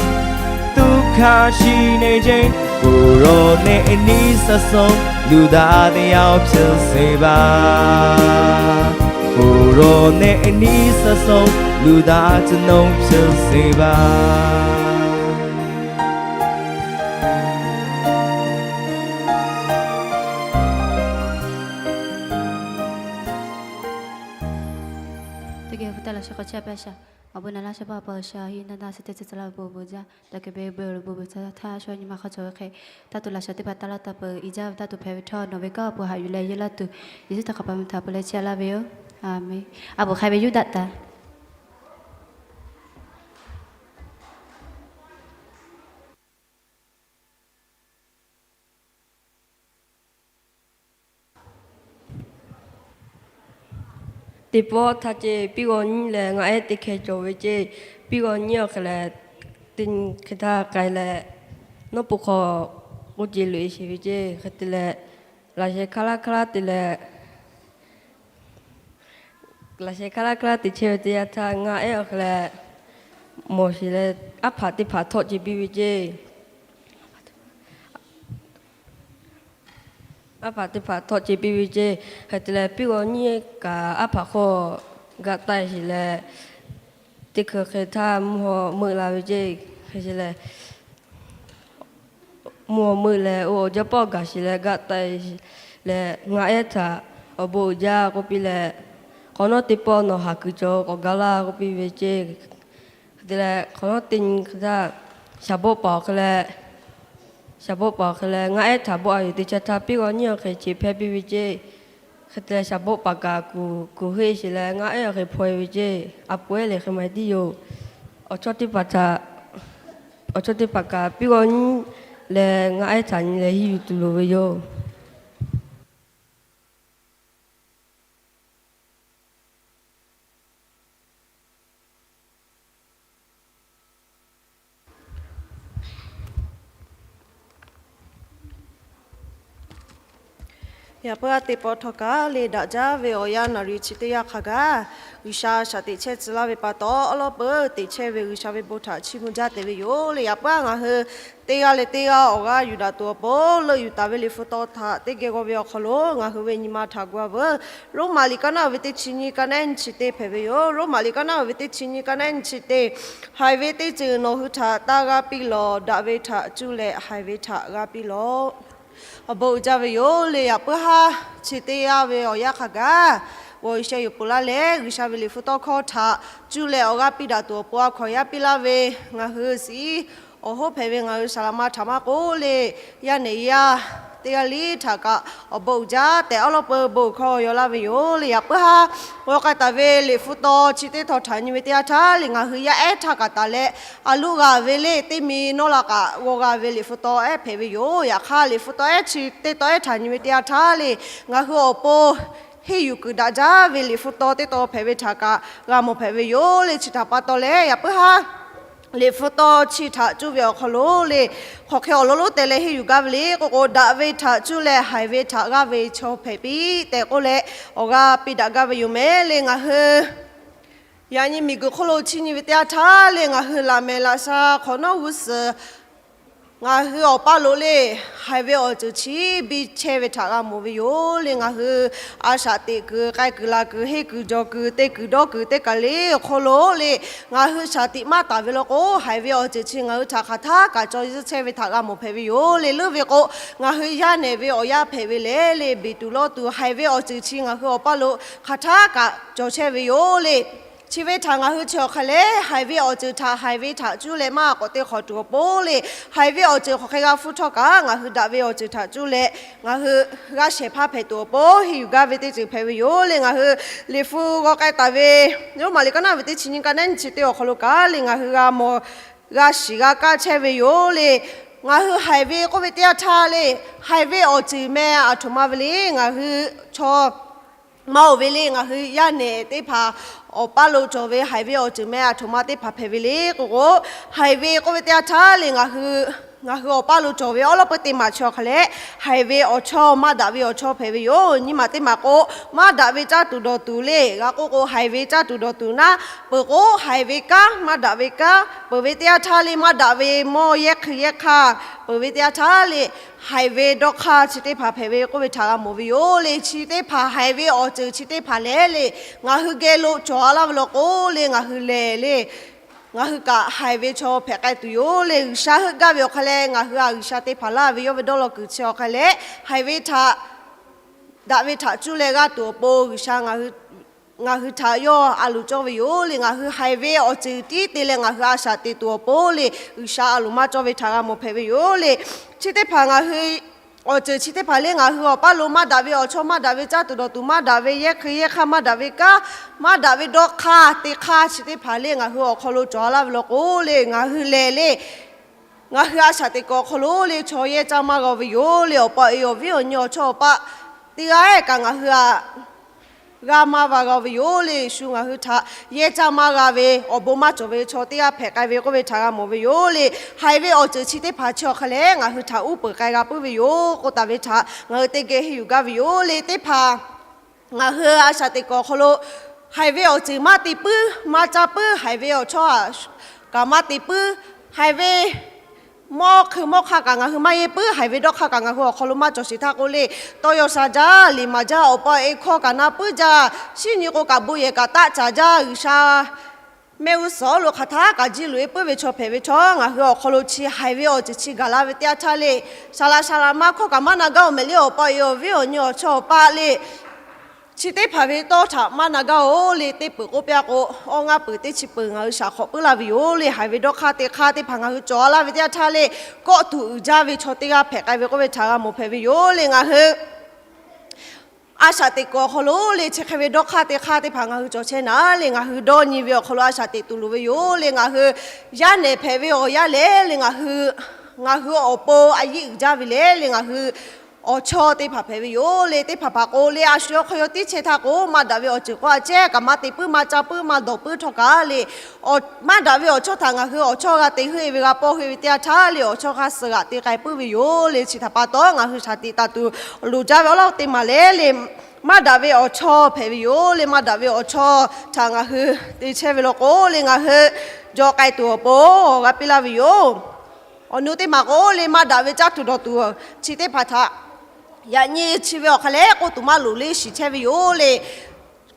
သုခရှိနေချိန်၊ ကိုယ်တော်နဲ့ အနီးစပ်ဆုံး လူသားတစ်ယောက် ဖြစ်စေပါ။ ကိုယ်တော်နဲ့ အနီးစပ်ဆုံး လူသားတစ်ယောက် ဖြစ်စေပါ။ တကယ်ၢ် ပတၢ်လၢ်ဆၢကီၢ်ဆၢ ပၢ်ဆၢ အဘူးနလၢ်ဆၢ ပၢ်ပၢ်ဆၢ ဟံးနဒါ စံးတဲ စံးတလၢ် ပူၤပူၤ တၢ်ကဘဲဘၢ လူၤပူၤပူၤ ထါထါ ဆှၢ ညီမး ခီၣ်ထီၣ်ဝဲခဲ တၢ်တူၢ်လၢ်ဆၢ သ့ၣ်တဖၣ် တၢ်လၢ်တၢ်ပၢ အံၤ ဒၣ်ပတၢ်တူၢ်ဖဲ ဝဲထီၣ်နီၣ်ဝဲကီၢ် ပူၤဟးယူၤလၢ ယဲလၢ်တူၢ် ယ့ၣ်ၡူးထီၣ်ကပၤ မုၢ်ထး ပူၤလၢ ဆံးအလၢ်ဝဲယိၤ အၤမ့ၣ်. အဘူး ခါဝဲ ယူဒၣ်တၢ် Teˇ pawˆ htaˇ ceh, piˇ g'aw nyiˇ leh ngaˆ ehˉ teˇ hkeh cawˬ ve ceh, piˇ g'aw nyiˇ awˬ hk'e leh, teˇ nyi hk'e htaˇ k'ai leh, nawˉ pui hk'aw k'oˆ ce loꞈ-e sheˍ ve ceh. Hk'e te leh, laꞈ sheh hkaˇ laˇ hkaˇ laˇ te leh, laꞈ sheh hkaˇ laˇ hkaˇ laˇ te chehˇ ve teˇ yanˇ htaˇ, ngaˆ ehˉ awˬ hk'e leh mawˬ sheˍ leh, aˉ hpaꞈ teˇ hpaˍ htawˆ ce piˇ ve ceh. Aˉ hpaꞈ teˇ hpaˍ htawˆ ce piˇ ve ceh. Hk'e te leh, piˇ g'aw nyiˇ kaꞈ aˉ hpaꞈ hk'aw gaˆ taiˇ sheˍ leh, teˇ hkui hk'e htaˇ mvuhˇ haw meuˆ la ve ceh. Hk'e te leh, mvuhˇ haw meuˆ leh, oˇ awˬ jaˇ pawˆ gaˬ sheˍ leh gaˆ taiˇ leh, ngaˆ ehˉ htaꞈ awˬ bon uiˍ jaˇ k'oˆ piˇ leh, hk'awꞈ nawˉ teˇ pawˆ nawˬ haˍ kuiˬ cawˬ k'awꞈ gaˬ laˇ k'oˆ piˇ ve ceh. Hk'e te leh, hk'awꞈ nawˉ teˇ nyi hk'e htaˇ, shaˍ bawˆ paˍ awˬ hk'e leh Shaˍ bawˆ paˍ awˬ hk'e leh ngaˆ ehˉ htaꞈ bawˆ a yuˬ te chehˇ htaˇ, piˇ g'awˇ nyiˇ awˬ hk'e cheꞈ hpehˇ piˇ ve ceˇ. Hk'e te leh shaˍ bawˆ paˍ kaꞈ kuˬ kuˬ heˆ sheˍ leh ngaˆ ehˉ awˬ hk'e hpaw e ve ceˇ. A pu ehˉ lehˬ hk'e ma tiˉ yoˬ. Awˬ chawˇ teˇ hpaˍ htaꞈ, awˬ chawˇ teˇ hpaˍ kaꞈ piˇ g'awˇ nyiˇ leh ngaˆ ehˉ htaꞈ nyi leh henˇ yuˬ tuˬ loˍ ve yoˬ. Yaꞈ puiˉ a teˇ pawˆ htawˇ kaꞈ le, daꞈ jaˇ ve awˬ yanˇ naˍ riˍ chi teˇ yanˇ hk'a gaˬ, G'uiˬsha shaˍ tiꞈ chehˇ tcuh laˇ ve pa taw, awˉ lawˉ peuˬ teꞈ chehˇ ve G'uiˬsha ve bon htaꞈ chiˇ mvuh jaˇ te ve yoˬ le. Yaꞈ puiˉ a ngaˬ hui teˇ g'aˇ leh teˇ g'aˇ awˬ g'aˇ yuˬ daꞈ tuˬ awˬ pon leuˆ yuˬ taˍ ve Liꞈ hpu taw htaꞈ teˇ geh g'aw ve awˬ hk'aw lo ngaˬ hui ve nyi ma htaꞈ gu a veuˬ. Roˉmaꞈ liꞈ kaˉ naˉ uiˍ ve teˇ chi nyiˇ, kaˉ naˉ ehˉ nyiˇ chi teˇ hpehꞈ ve yoˬ. Roˉmaꞈ liꞈ kaˉ naˉ uiˍ ve teˇ chi nyiˇ, kaˉ naˉ ehˉ nyiˇ chi teˇ. Haiˬ ve teˇ ceuˬ nawˬ hui htaꞈ taˇ g'aˇ piˇ lawˬ. Daꞈ ve htaꞈ cuˇ leh haiˬ ve htaꞈ g'aˇ piˇ lawˬ. Awˬ bon uiˍ jaˇ ve yoˬ le. Yaꞈ puiˉ haˉ chi teˇ yanˇ ve awˬ yanˇ hk'a gaˬ, g'awˬ sheh yuˬ peuˬ laˇ leh G'uiˬsha ve Liꞈ hpu tawˇ hkawˇ htaꞈ cuˇ leh awˬ g'aˇ piˇ daꞈ tuˬ awˬ pon a hkawnˍ yaˇ piˇ laˇ ve ngaˬ hui shiˍ awˬ hoˉ hpehꞈ ve ngaˬ hui saˍ laˍ ma htaꞈ maˇ k'oˆ le, yaˇ nehˬ yaˇ teˇ g'aˇ liˇ htaꞈ kaꞈ awˬ bon uiˍ jaˇ tehꞈ awˉ lawˉ peuˬ bon hkawˇ yaw laˇ ve yoˬ le. Yaꞈ puiˉ haˉ g'aw k'ai taˍ ve Liꞈ hpu taw chi teˇ taw htaꞈ nyi ve teˇ yanˇ htaˇ le, ngaˬ hui yaˇ ehˉ htaˇ kaꞈ taˍ leh a loˆ g'a ve le, teˇ mi nawˇ la kaꞈ g'aw g'a ve Liꞈ hpu taw ehˉ hpehꞈ ve yoˬ. Yaꞈ hk'aˇ Liꞈ hpu taw ehˉ chi teˇ taw ehˉ htaꞈ nyi ve teˇ yanˇ htaˇ le, ngaˬ hui awˬ pon henˇ yuˬ kuiˬ daꞈ jaˇ ve Liꞈ hpu taw teˇ taw hpehꞈ ve htaꞈ kaꞈ g'a mawˬ hpehꞈ ve yoˬ le. Chi htaꞈ pa taw leh yaꞈ puiˉ haˉ Liꞈ hpu taw chi htaꞈ cuˇ ve awˬ hk'aw lo le, hk'aˬ hk'e awˬ lawn lonˉ te leh henˇ yuˬ gaˇ ve le k'oˆ k'o, daꞈ ve htaꞈ cuˇ leh haiˬ ve htaꞈ g'aˇ ve chaw hpehꞈ piˇ tehꞈ k'oˆ leh, awˬ g'aˇ piˇ daꞈ gaˇ ve yoˬ mehˍ le. Ngaˬ hui yaꞈ nyi miˬguiˬ hk'oˆ lo chiˇ nyi ve teˇ yanˇ htaˇ le, ngaˬ hui laꞈ mehˍ laꞈ sha hk'awꞈ nawˉ g'uˇ suhˍ ngaˬ hui awˬ paˇ lo le, haiˬ ve awˬ ceuˬ chi biˇ chehˇ ve htaꞈ g'a mawˬ ve yoˬ le. Ngaˬ hui a shaꞈ teꞈ kuiˬ, k'ai kuiˬ, laˬ kuiˬ, henˇ kuiˬ, jawˬ kuiˬ, te kuiˬ, dawˇ kuiˬ teˇ kaˬ le awˬ hk'aw lo le, ngaˬ hui shaˍ tiꞈ maˇ taˍ ve law k'o, haiˬ ve awˬ ceuˬ chi ngaˬ hui htaꞈ hk'aˬ htaˇ kaꞈ caw zuhˇ chehˇ ve htaꞈ g'a mawˬ hpehꞈ ve yoˬ le. Leuˉ ve k'o, ngaˬ hui yaˇ nehˬ ve awˬ yanˇ hpehꞈ ve lehˬ le, beˬ tuˬ lawˇ tuˬ haiˬ ve awˬ ceuˬ chi ngaˬ hui awˬ paˇ lo hk'aˬ htaˇ kaꞈ caw chehˇ ve yoˬ le. Chi ve htaꞈ ngaˬ hui chi awˬ hk'a lehˬ, haiˬ ve awˬ ceuˬ htaꞈ haiˬ ve htaꞈ cuˇ leh maˇ k'awꞈ te hk'awꞈ tuˬ awˬ pon le, haiˬ ve awˬ ceuˬ hk'aˬ hk'e g'a hpfuhˇ htawˇ kaꞈ, ngaˬ hui daꞈ ve awˬ ceuˬ htaꞈ cuˇ leh ngaˬ hui g'aˇ shehˍ hpaˇ hpehꞈ tuˬ awˬ pon henˇ yuˬ gaˇ ve teˇ ceuˬ hpehꞈ ve yoˬ le. Ngaˬ hui Liꞈ hpu g'aw k'ai taˍ ve Roˉmaꞈ liꞈ kaˉ naˉ ve teˇ chi nyiˇ, kaˉ naˉ ehˉ nyiˇ chi teˇ awˬ hk'aw lo kaꞈ le, ngaˬ hui g'a mawˬ g'a shiˍ g'a kaˇ chehˇ ve yoˬ le. Ngaˬ hui haiˬ ve k'oˆ ve teˇ yanˇ htaˇ le, haiˬ ve awˬ ceuˬ meh aˬ htoꞈ ma ve le, ngaˬ hui chaw maˇ oˬ ve le, ngaˬ hui yaˇ nehˬ teˇ hpaˍ awˬ paˇ lo cawˬ ve haiˬ ve awˬ ceuˬ meh aˬ htoꞈ ma teˇ hpaˍ hpehꞈ ve le k'oˆ k'o, haiˬ ve k'oˆ ve teˇ yanˇ htaˇ le, ngaˬ hui ngaˬ hui awˬ paˇ lo cawˬ ve awˉ lawˉ peuˬ teˇ maˬ chi awˬ hk'a lehˬ, haiˬ ve awˬ chawˇ maˇ daꞈ ve awˬ chawˇ hpehꞈ ve yoˬ. Nyiˇ maˬ teˇ maˬ k'o, maˇ daꞈ ve caˇ tuˬ dawˬ tuˬ le g'a k'oˆ k'o, haiˬ ve caˇ tuˬ dawˬ tuˬ naˉ peuˬ k'o, haiˬ ve kanˉ maˇ daꞈ ve kanˉ peuˬ ve teˇ yanˇ htaˇ le, maˇ daꞈ ve mawˇ yehˇ hk'ui yehˇ hk'aˇ peuˬ ve teˇ yanˇ htaˇ le, haiˬ ve dawˇ hk'aˇ chi teˇ hpaˍ hpehꞈ ve k'oˆ ve htaꞈ g'a mawˬ ve yoˬ le. Chi teˇ hpaˍ haiˬ ve awˬ ceuˬ chi teˇ hpaˍ lehˬ le, ngaˬ hui geh lo cawˬ a laˇ ve law k'o le, ngaˬ hui lehˬ le, ngaˬ hui kaꞈ haiˬ ve chaw hpehꞈ k'ai tuˬ yoˬ le. G'uiˬsha heuˆ gaˇ ve awˬ hk'a lehˬ, ngaˬ hui a G'uiˬsha te hpaˍ laˇ ve yawˇ ve dawˇ law kuiˬ chi awˬ hk'a lehˬ, haiˬ ve htaꞈ daꞈ ve htaꞈ cuˇ leh g'aˇ tuˬ awˬ pon G'uiˬsha ngaˬ hui htaꞈ yawˇ a loˍ cawˇ ve yoˬ le. Ngaˬ hui haiˬ ve awˬ ceuˬ tiˉ te leh ngaˬ hui a shaꞈ teꞈ tuˬ awˬ pon le, G'uiˬsha a loˍ maˇ cawˇ ve htaꞈ g'a mawˬ hpehꞈ ve yoˬ le. Chi teˇ hpaˍ ngaˬ hui awˬ ceuˬ chi teˇ hpaˍ le, ngaˬ hui awˬ paˇ lo maˇ daꞈ ve awˬ chawˇ, maˇ daꞈ ve caˇ tuˬ dawˬ tuˬ, maˇ daꞈ ve yehˇ hk'ui yehˇ hk'aˇ, maˇ daꞈ ve kanˉ, maˇ daꞈ ve dawˇ hk'aˇ te hk'aˇ chi teˇ hpaˍ le, ngaˬ hui awˬ hk'aw lo cawˬ a laˇ ve law k'o le, ngaˬ hui lehˬ le, ngaˬ hui a shaꞈ teꞈ kuiˬ awˬ hk'aw lo le chaw yehˇ caˇ maˇ g'a ve yoˬ le. Awˬ pa e awˬ viˉ awˬ nyi awˬ chawˇ awˬ paˆ teˇ g'aˇ kaꞈ ngaˬ hui a g'a maˇ va g'a ve yoˬ le. Yeˍsuˆ ngaˬ hui htaꞈ yehˇ caˇ maˇ g'a ve awˬ bon maˇ cawˬ ve chaw teˇ g'aˇ hpehꞈ k'ai ve k'oˆ ve htaꞈ g'a mawˬ ve yoˬ le. Haiˬ ve awˬ ceuˬ chi teˇ hpaˍ chi awˬ hk'a lehˬ, ngaˬ hui htaꞈ uˉ peunˍ k'ai g'a puiˉ ve yoˬ k'oˆ taˍ ve htaꞈ ngaˬ hui teˇ geh henˇ yuˬ gaˇ ve yoˬ le. Teˇ hpaˍ ngaˬ hui a shaꞈ teꞈ kuiˬ awˬ hk'aw lo haiˬ ve awˬ ceuˬ maˇ te puiˉ, maˇ caˇ puiˉ, haiˬ ve awˬ chawˇ kaꞈ maˇ te puiˉ, haiˬ ve mawˇ hk'ui mawˇ hk'aˇ kaꞈ ngaˬ hui maˇ yehˇ puiˉ, haiˬ ve dawˇ hk'aˇ kaꞈ ngaˬ hui awˬ hk'aw lo maˇ cawˬ sheˍ htaˇ k'o le, tawˇ yaw sha jaˇ, liꞈ maˍ jaˇ, awˬ pa e hkawˇ kaꞈ na puiˉ jaˇ, shinˉ nyi k'o kaꞈ bon yehˬ kaꞈ taˆ caˍ jaˇ, G'uiˬsha mehˆ g'uˇ suhˍ awˉ lo hk'aˬ htaˇ kaꞈ jiˇ loꞈ e puiˉ ve chaw hpehꞈ ve chaw, ngaˬ hui awˬ hk'aw lo chi haiˬ ve awˬ ceuˬ chi gaˬ la ve teˇ yanˇ htaˇ le, saˍ laꞈ saˍ laꞈ ma hkawˇ kaꞈ maˇ na gaˇ awˬ mehˍ le, awˬ pa e awˬ viˉ awˬ nyi awˬ chawˇ awˬ paˆ le Chi teˇ hpaˍ ve tawˇ htaꞈ maˇ na gaˇ-oˬ le, teˇ peuˬ k'oˆ piˇ-a k'o, awˇ ngaˇ peuˬ teˇ chi peuˬ ngaˬ hui shaˍ hk'awꞈ puiˉ laˇ ve yoˬ le. Haiˬ ve dawˇ hk'aˇ teˇ hk'aˇ teˇ hpaˍ ngaˬ hui cawˬ laˇ ve teˇ yanˇ htaˇ le, kawˆ tuˬ uiˍ jaˇ ve chaw teˇ g'aˇ hpehꞈ k'ai ve k'oˆ ve htaꞈ g'a mawˬ hpehꞈ ve yoˬ le. Ngaˬ hui a shaꞈ teꞈ kuiˬ awˬ hk'aw lo le, chi hk'e ve dawˇ hk'aˇ teˇ hk'aˇ teˇ hpaˍ ngaˬ hui cawˬ chehˇ naˍ le, ngaˬ hui dawˇ nyi ve awˬ hk'aw lo a shaꞈ teꞈ tuˬ loˍ ve yoˬ le. Ngaˬ hui yaˇ nehˬ hpehꞈ ve awˬ yanˇ lehˬ le, ngaˬ hui, ngaˬ hui awˬ pon a yiˆ uiˍ jaˇ ve lehˬ le, ngaˬ hui awˬ chawˇ teˇ hpaˍ hpehꞈ ve yoˬ le. Teˇ hpaˍ hpaˍ k'o le, a shu awˬ hk'aw yaw tiˉ chehˇ htaˇ k'o, maˇ daꞈ ve awˬ ceuˬ k'o a cehˉ kaꞈ maˇ te puiˉ, maˇ caˇ puiˉ, maˇ dawˬ puiˉ htawˇ kaꞈ le, maˇ daꞈ ve awˬ chawˇ htaꞈ ngaˬ hui awˬ chawˇ g'a te heuˆ-e ve g'a pawˇ heuˆ-e ve teˇ yanˇ htaˇ le, awˬ chawˇ hk'aˇ suh g'aꞈ te k'ai puiˉ ve yoˬ le. Chi htaꞈ pa taw, ngaˬ hui shaˍ tiꞈ taˍ tuˬ loˍ jaˇ ve awˉ lawˉ teˇ maˬ lehˬ le, maˇ daꞈ ve awˬ chawˇ hpehꞈ ve yoˬ le. Maˇ daꞈ ve awˬ chawˇ htaꞈ ngaˬ hui te chehˇ ve law k'o le, ngaˬ hui jaw k'ai tuˬ awˬ pon awˬ g'a piˇ laˇ ve yoˬ. Awˬ nu teˇ maˬ k'o le, maˇ daꞈ ve caˇ tuˬ dawˬ tuˬ chi teˇ hpaˍ htaꞈ yaꞈ nyi chi ve awˬ hk'aˇ lehˬ k'oˆ tuˬ maˇ loˍ le shiˍ chehˇ ve yoˬ le.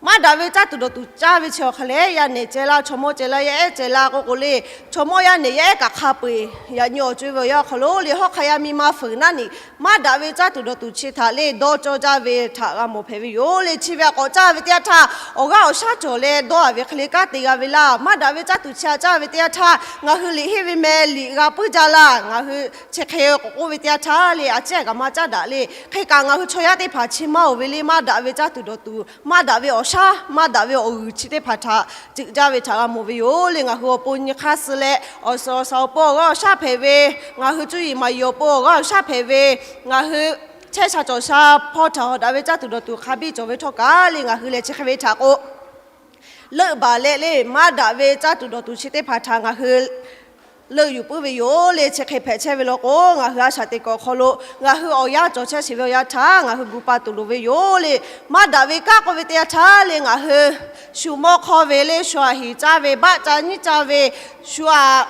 Maˇ daꞈ ve caˇ tuˬ dawˬ tuˬ caˇ ve chi awˬ hk'aˇ lehˬ, yaˇ nehˬ ceh laˇ, chaw mawˇ ceh laˇ, yaˇ ehˉ ceh laˇ k'oˆ k'o le, chaw mawˇ yaˇ nehˬ yaˇ ehˉ kaꞈ hk'a peu-eˬ yaꞈ nyi awˬ co-e ve awˬ yanˇ awˬ hk'aw lo le, hawˉ hk'aˇ yaˇ miˇ ma fuiˍ naˆ niꞈ maˇ daꞈ ve caˇ tuˬ dawˬ tuˬ chi htaꞈ le dawˇ cawˇ jaˇ ve htaꞈ g'a mawˬ hpehꞈ ve yoˬ le. Chi ve htaꞈ k'awꞈ caˇ ve teˇ yanˇ htaˇ, awˬ g'aˇ awˬ shaˉ cawˬ leh dawˇ-a ve hk'e le kanˉ te g'a ve laˇ. Maˇ daꞈ ve caˇ tuˬ chi htaꞈ caˇ ve teˇ yanˇ htaˇ, ngaˬ hui liꞈ henˇ ve meh liꞈ g'a puiˉ jaˇ laˇ. Ngaˬ hui chi hk'e k'awꞈ k'oˆ ve teˇ yanˇ htaˇ le, a ciˉ kaꞈ maˇ caˉ daꞈ le. Hk'e kaꞈ ngaˬ hui chaw yaˇ teˇ hpaˍ chi maˇ-oˬ ve le, maˇ daꞈ ve caˇ tuˬ dawˬ tuˬ, maˇ daꞈ ve awˬ shaˉ, maˇ daꞈ ve awˬ g'uiˬ chi teˇ hpaˍ htaꞈ ceuꞈ jaˇ ve htaꞈ g'a mawˬ ve yoˬ le. Ngaˬ hui awˬ pon nyi hk'aˇ suh leh, awˬ suhˍ awˬ shaˍ awˬ pon awˬ g'aˇ awˬ shaˉ hpehꞈ ve, ngaˬ hui cuˇ yiˍ maˍ yiˍ awˬ pon awˬ g'aˇ awˬ shaˉ hpehꞈ ve, ngaˬ hui chehˇ sha cawˬ sha hpawˇ htaꞈ hawꞈ daꞈ ve caˇ tuˬ dawˬ tuˬ hk'a biˇ cawˬ ve htawˇ kaꞈ le, ngaˬ hui lehˬ chi hk'e ve htaꞈ k'o leuˆ baˬ leh le, maˇ daꞈ ve caˇ tuˬ dawˬ tuˬ chi teˇ hpaˍ htaꞈ ngaˬ hui leuˆ yuˬ puiˉ ve yoˬ le. Chi hk'e hpehꞈ chehˇ ve law k'o, ngaˬ hui a shaꞈ teꞈ kuiˬ awˬ hk'aw lo ngaˬ hui awˬ yanˇ cawˬ chehˇ sheˍ ve awˬ yanˇ htaˇ ngaˬ hui gu pa tuˬ loˍ ve yoˬ le. Maˇ daꞈ ve kanˉ k'oˆ ve teˇ yanˇ htaˇ le, ngaˬ hui shu mawˇ hk'awˇ ve le, shu aꞈ heˍ caˇ ve, baˆ ca nyiˉ caˇ ve, shu aꞈ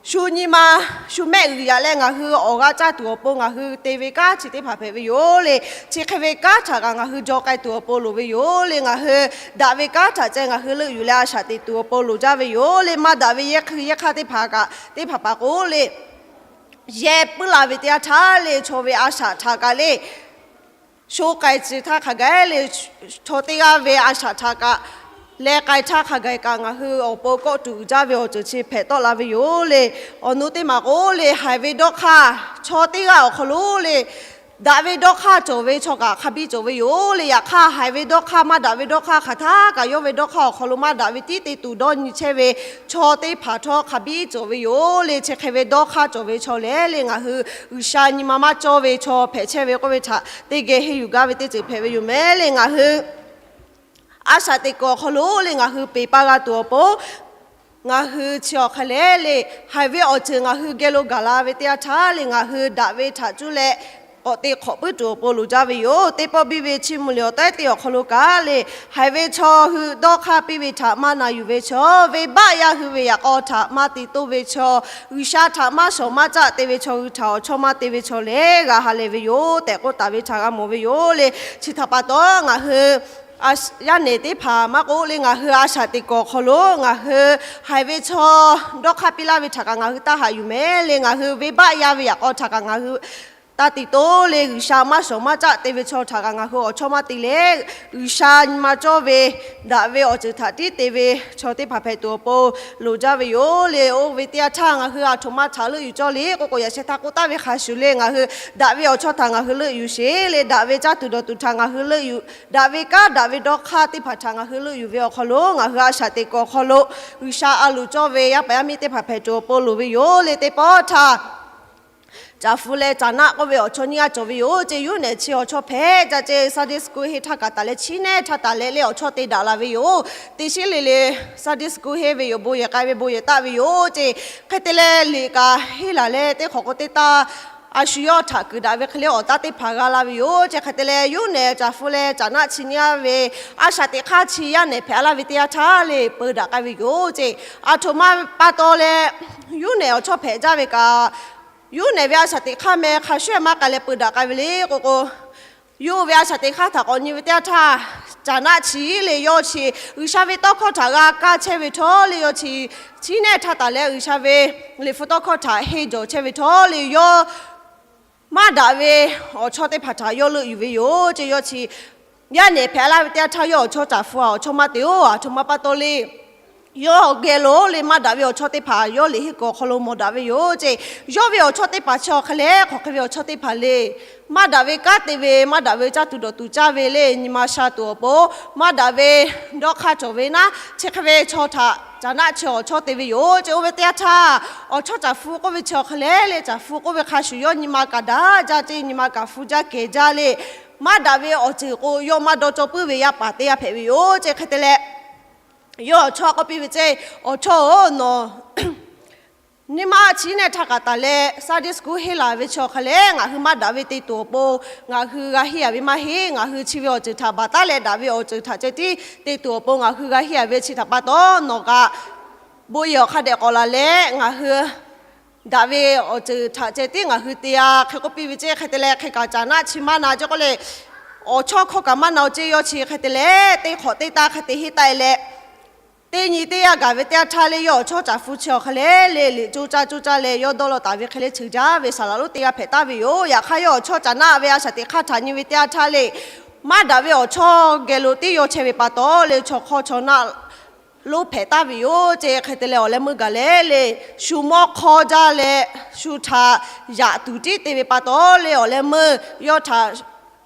shu nyi ma, shu mehˆ g'uiˬ yaꞈ leh ngaˬ hui awˬ g'aˇ caˇ tuˬ awˬ pon ngaˬ hui te ve kanˉ chi teˇ hpaˍ hpehꞈ ve yoˬ le. Chi hk'e ve kanˉ htaꞈ kaꞈ ngaˬ hui jaw k'ai tuˬ awˬ pon loˍ ve yoˬ le. Ngaˬ hui daꞈ ve kanˉ htaꞈ ceh ngaˬ hui leuˆ yuˬ leh a shaꞈ teꞈ tuˬ awˬ pon loˍ jaˇ ve yoˬ le. Maˇ daꞈ ve yehˇ hkui yehˇ hk'aˇ teˇ hpaˍ kaꞈ, teˇ hpaˍ hpaˍ k'o le, yehˇ puiˉ la ve teˇ yanˇ htaˇ le, chaw ve a shaꞈ htaꞈ kaꞈ le, sho k'ai tcuh htaˇ hk'a gaˬ le, chaw teˇ g'aˇ ve a shaꞈ htaꞈ kaꞈ leh k'ai htaˇ hk'a gaˬ kaꞈ ngaˬ hui awˬ pon kawˆ tuˬ uiˍ jaˇ ve awˬ ceuˬ chi hpehꞈ tawˆ la ve yoˬ le. Awˬ nu teˇ maˬ k'o le, haiˬ ve dawˇ hk'aˇ chaw teˇ g'aˇ awˬ hk'aw lo le, daꞈ ve dawˇ hk'aˇ cawˬ ve chaw kaꞈ hk'a biˇ cawˬ ve yoˬ le. Yaꞈ hk'aˇ, haiˬ ve dawˇ hk'aˇ maˇ daꞈ ve dawˇ hk'aˇ hk'aˬ htaˇ kaꞈ yawˇ ve dawˇ hk'aˇ awˬ hk'aw lo maˇ daꞈ ve tiˉ te tuˬ dawˇ nyi chehˇ ve chaw teˇ hpaˍ htawˇ hk'a biˇ cawˬ ve yoˬ le. Chi hk'e ve dawˇ hk'aˇ cawˬ ve chaw lehˬ le, ngaˬ hui G'uiˬsha nyi ma maˇ cawˇ ve chaw hpehꞈ chehˇ ve k'oˆ ve htaꞈ teˇ geh henˇ yuˬ gaˇ ve teˇ ceuˬ hpehꞈ ve yoˬ mehˍ le. Ngaˬ hui a shaꞈ teꞈ kuiˬ awˬ hk'aw lo le, ngaˬ hui peˬ pa g'a tuˬ awˬ pon ngaˬ hui chi awˬ hk'aˇ lehˬ le, haiˬ ve awˬ ceuˬ ngaˬ hui geh lo gaˬ la ve teˇ yanˇ htaˇ le, ngaˬ hui daꞈ ve htaꞈ cuˇ leh k'awꞈ te hk'awꞈ puiˉ tuˬ awˬ pon loˍ jaˇ ve yoˬ. Teˇ pawˆ biˇ ve chiˇ mvuh liꞈ awˬ tawehˉ teˇ awˬ hk'aw lo kaꞈ le, haiˬ ve chaw hui dawˇ hk'aˇ piˇ ve htaꞈ maˇ na yuˬ ve chaw, venˇbaˆ yaˇ hui ve yaꞈ k'aw htaꞈ maˇ te toˇ ve chaw, G'uiˬsha htaꞈ maˇ shawˍ maˇ caˆ te ve chaw hui htaꞈ awˬ chawˇ maˇ te ve chaw lehˬ g'a ha lehˬ ve yoˬ tehꞈ k'oˆ taˍ ve htaꞈ g'a mawˬ ve yoˬ le. Chi htaꞈ pa taw ngaˬ hui yaˇ nehˬ teˇ hpaˍ maˇ k'oˆ le, ngaˬ hui a shaꞈ teꞈ kuiˬ awˬ hk'aw lo ngaˬ hui haiˬ ve chaw dawˇ hk'aˇ piˇ laˇ ve htaꞈ kaꞈ ngaˬ hui taˇ haꞈ yuˬ mehˍ le. Ngaˬ hui venˇbaˆ yaˇ ve yaꞈ k'aw htaꞈ kaꞈ ngaˬ hui taˇ te toˇ le, G'uiˬsha maˇ shawˍ maˇ caˆ te ve chaw htaꞈ kaꞈ ngaˬ hui awˬ chawˇ maˇ te leh, G'uiˬsha nyi ma cawˇ ve daꞈ ve awˬ ceuˬ htaꞈ tiˉ te ve chaw teˇ hpaˍ hpehꞈ tuˬ awˬ pon loˍ jaˇ ve yoˬ le. Oˇ ve teˇ yanˇ htaˇ ngaˬ hui aˬ htoꞈ ma htaꞈ leuˆ yuˬ cawˇ le k'oˆ k'o, yaꞈ sheh htaˇ k'oˆ taˍ ve hk'a shuˍ le, ngaˬ hui daꞈ ve awˬ chawˇ htaꞈ ngaˬ hui leuˆ yuˬ sheˍ le. Daꞈ ve caˇ tuˬ dawˬ tuˬ htaꞈ ngaˬ hui leuˆ yuˬ, daꞈ ve kanˉ daꞈ ve dawˇ hk'aˇ teˇ hpaˍ htaꞈ ngaˬ hui leuˆ yuˬ ve awˬ hk'aw lo ngaˬ hui a shaꞈ teꞈ kuiˬ awˬ hk'aw lo G'uiˬsha a loˍ cawˇ ve yaˇ paˍ yaˇ miˇ teˇ hpaˍ hpehꞈ tuˬ awˬ pon loˍ ve yoˬ le. Teˇ pawˆ htaˇ Caˬ hpu leh Caˬ naˆ k'oˆ ve awˬ chawˇ nyiˇ g'aˇ cawˬ ve yoˬ. Ceˇ yuˇ nehˬ chi awˬ chawˇ hpehꞈ ca ceˇ Sunday school henˇ htaˇ kaꞈ taˍ leh, chiˉ nehˇ htaˇ taˍ leh le awˬ chawˇ te daꞈ la ve yoˬ. Teˇ shiˉ le le Sunday school henˇ ve yoˬ. Bon yehˬ k'ai ve bon yehˬ taˆ ve yoˬ ceˇ. Hk'e te leh liꞈ kaꞈ henˇ laˬ leh teˇ hk'awꞈ k'o teˇ taˇ a shu yawˇ htaꞈ kuiˬ daꞈ ve hk'e le awˬ taˇ teˇ hpaˍ g'a la ve yoˬ ceˇ. Hk'e te leh yuˇ nehˬ Caˬ hpu leh Caˬ naˆ chi nyiˇ g'aˇ ve a shaꞈ teꞈ hk'aˇ chi yaˇ nehˬ hpehꞈ laˇ ve teˇ yanˇ htaˇ le peu daꞈ k'ai ve yoˬ ceˇ. Aˬ htoꞈ ma pa taw leh yuˇ nehˬ awˬ chawˇ hpehꞈ jaˇ ve kaꞈ, yuˇ nehˬ ve a shaꞈ teꞈ hk'aˇ meh hk'a shuˍ maˇ k'ai leh peu daꞈ k'ai ve le k'oˆ k'o, yuˇ ve a shaꞈ teꞈ hk'aˇ htaꞈ k'awꞈ nyi ve teˇ yanˇ htaˇ, Caˬ naˆ chi le yawˇ chi G'uiˬsha ve tawˇ hkawˇ htaꞈ g'a kaˇ chehˇ ve htawˇ le, yawˇ chi chiˉ nehˇ htaˇ taˍ leh G'uiˬsha ve liꞈ hpu tawˇ hkawˇ htaꞈ henˇ jawˬ chehˇ ve htawˇ le, yawˇ maˇ daꞈ ve awˬ chawˇ teˇ hpaˍ htaꞈ yawˇ leuˆ yuˬ ve yoˬ ceˇ. Yawˇ chi Yaˇ nehˬ hpehꞈ laˇ ve teˇ yanˇ htaˇ, yawˇ awˬ chawˇ caˍ hfu a awˬ chawˇ maˇ te-oˬ. Aˬ htoꞈ ma pa taw le, yawˇ geh lo le maˇ daꞈ ve awˬ chawˇ teˇ hpaˍ yawˇ liꞈ henˇ kuiˬ awˬ hk'aw lo mawˬ daꞈ ve yoˬ ceˇ. Yawˇ ve awˬ chawˇ teˇ hpaˍ chi awˬ hk'a leh hk'aˬ hk'e ve awˬ chawˇ teˇ hpaˍ le, maˇ daꞈ ve kanˉ te ve, maˇ daꞈ ve caˇ tuˬ dawˬ tuˬ caˇ ve le, nyi ma sha tuˬ awˬ pon maˇ daꞈ ve dawˇ hk'aˇ cawˬ ve naˉ, chi hk'e ve chaw htaꞈ caˍ naˆ chi awˬ chawˇ te ve yoˬ ceˇ. Oˇ ve teˇ yanˇ htaˇ, awˬ chawˇ caˍ hfu k'oˆ ve chi awˬ hk'a leh le, caˍ hfu k'oˆ ve hk'a shuˍ yawˇ nyi ma kaꞈ daꞈ jaˇ ceˇ, nyi ma kaꞈ hpu jaˇ kehˬ jaˇ le, maˇ daꞈ ve awˬ ceuˬ k'o yawˇ maˇ dawˇ cawˇ puiˉ ve yaˇ paˍ teˇ g'aˇ hpehꞈ ve yoˬ ceˇ. Hk'e te leh, yawˇ awˬ chawˇ k'oˆ piˇ ve ceˇ, Awˬ chawˇ-oˬ, nawˬ neˇ maˇ chi neˇ htaˇ kaꞈ taˍ leh Sunday school henˇ laˬ ve chi awˬ hk'a leh ngaˬ hui maˇ daꞈ ve te tuˬ awˬ pon ngaˬ hui g'a henˇ yaꞈ ve maˇ heˆ. Ngaˬ hui chi ve awˬ ceuˬ htaꞈ baˬ taˉ leh daꞈ ve awˬ ceuˬ htaꞈ ceh tiˉ te tuˬ awˬ pon ngaˬ hui g'a henˇ yaꞈ ve chi htaꞈ pa taw, nawˬ kaꞈ bon yehˬ awˬ hk'a dehꞈ k'awꞈ laˬ leh ngaˬ hui daꞈ ve awˬ ceuˬ htaꞈ ceh tiˉ ngaˬ hui te-a hk'e k'oˆ piˇ ve ceˇ. Hk'e te leh hk'e kaꞈ caˍ naˆ chi maˇ na ceˇ k'oˆ le, awˬ chawˇ hkawˇ kaꞈ maˇ na-o ceˇ. Yawˇ chi hk'e te leh teˇ hk'awꞈ teˇ taˇ hk'e te henˇ taˆ e leh, teˇ nyi teˇ yanˇ gaˬ ve teˇ yanˇ htaˇ le, yawˇ awˬ chawˇ caˍ hfu chi awˬ hk'a leh le, liꞈ coˇ caˇ coˇ caˇ leh yawˇ dawˇ law taˍ ve hk'e le ceuˬ jaˇ ve saˍ laˍ lonˉ teˇ g'aˇ hpehꞈ taˍ ve yoˬ. Yaꞈ hk'aˇ yawˇ awˬ chawˇ caˍ naˆ ve a shaꞈ teꞈ hk'aˇ htaꞈ nyi ve teˇ yanˇ htaˇ le, maˇ daꞈ ve awˬ chawˇ geh lo tiˉ yawˇ chehˇ ve pa taw le, chaw hk'awˇ chaw naˆ lonˉ hpehꞈ taˍ ve yoˬ ceˇ. Hk'e te leh awˬ leh meuˇ gaˬ leh le, shu mawˇ hk'awˇ jaˇ leh shu htaꞈ yaꞈ tuˬ tiˉ te ve pa taw le, awˬ leh meuˇ yawˇ htaꞈ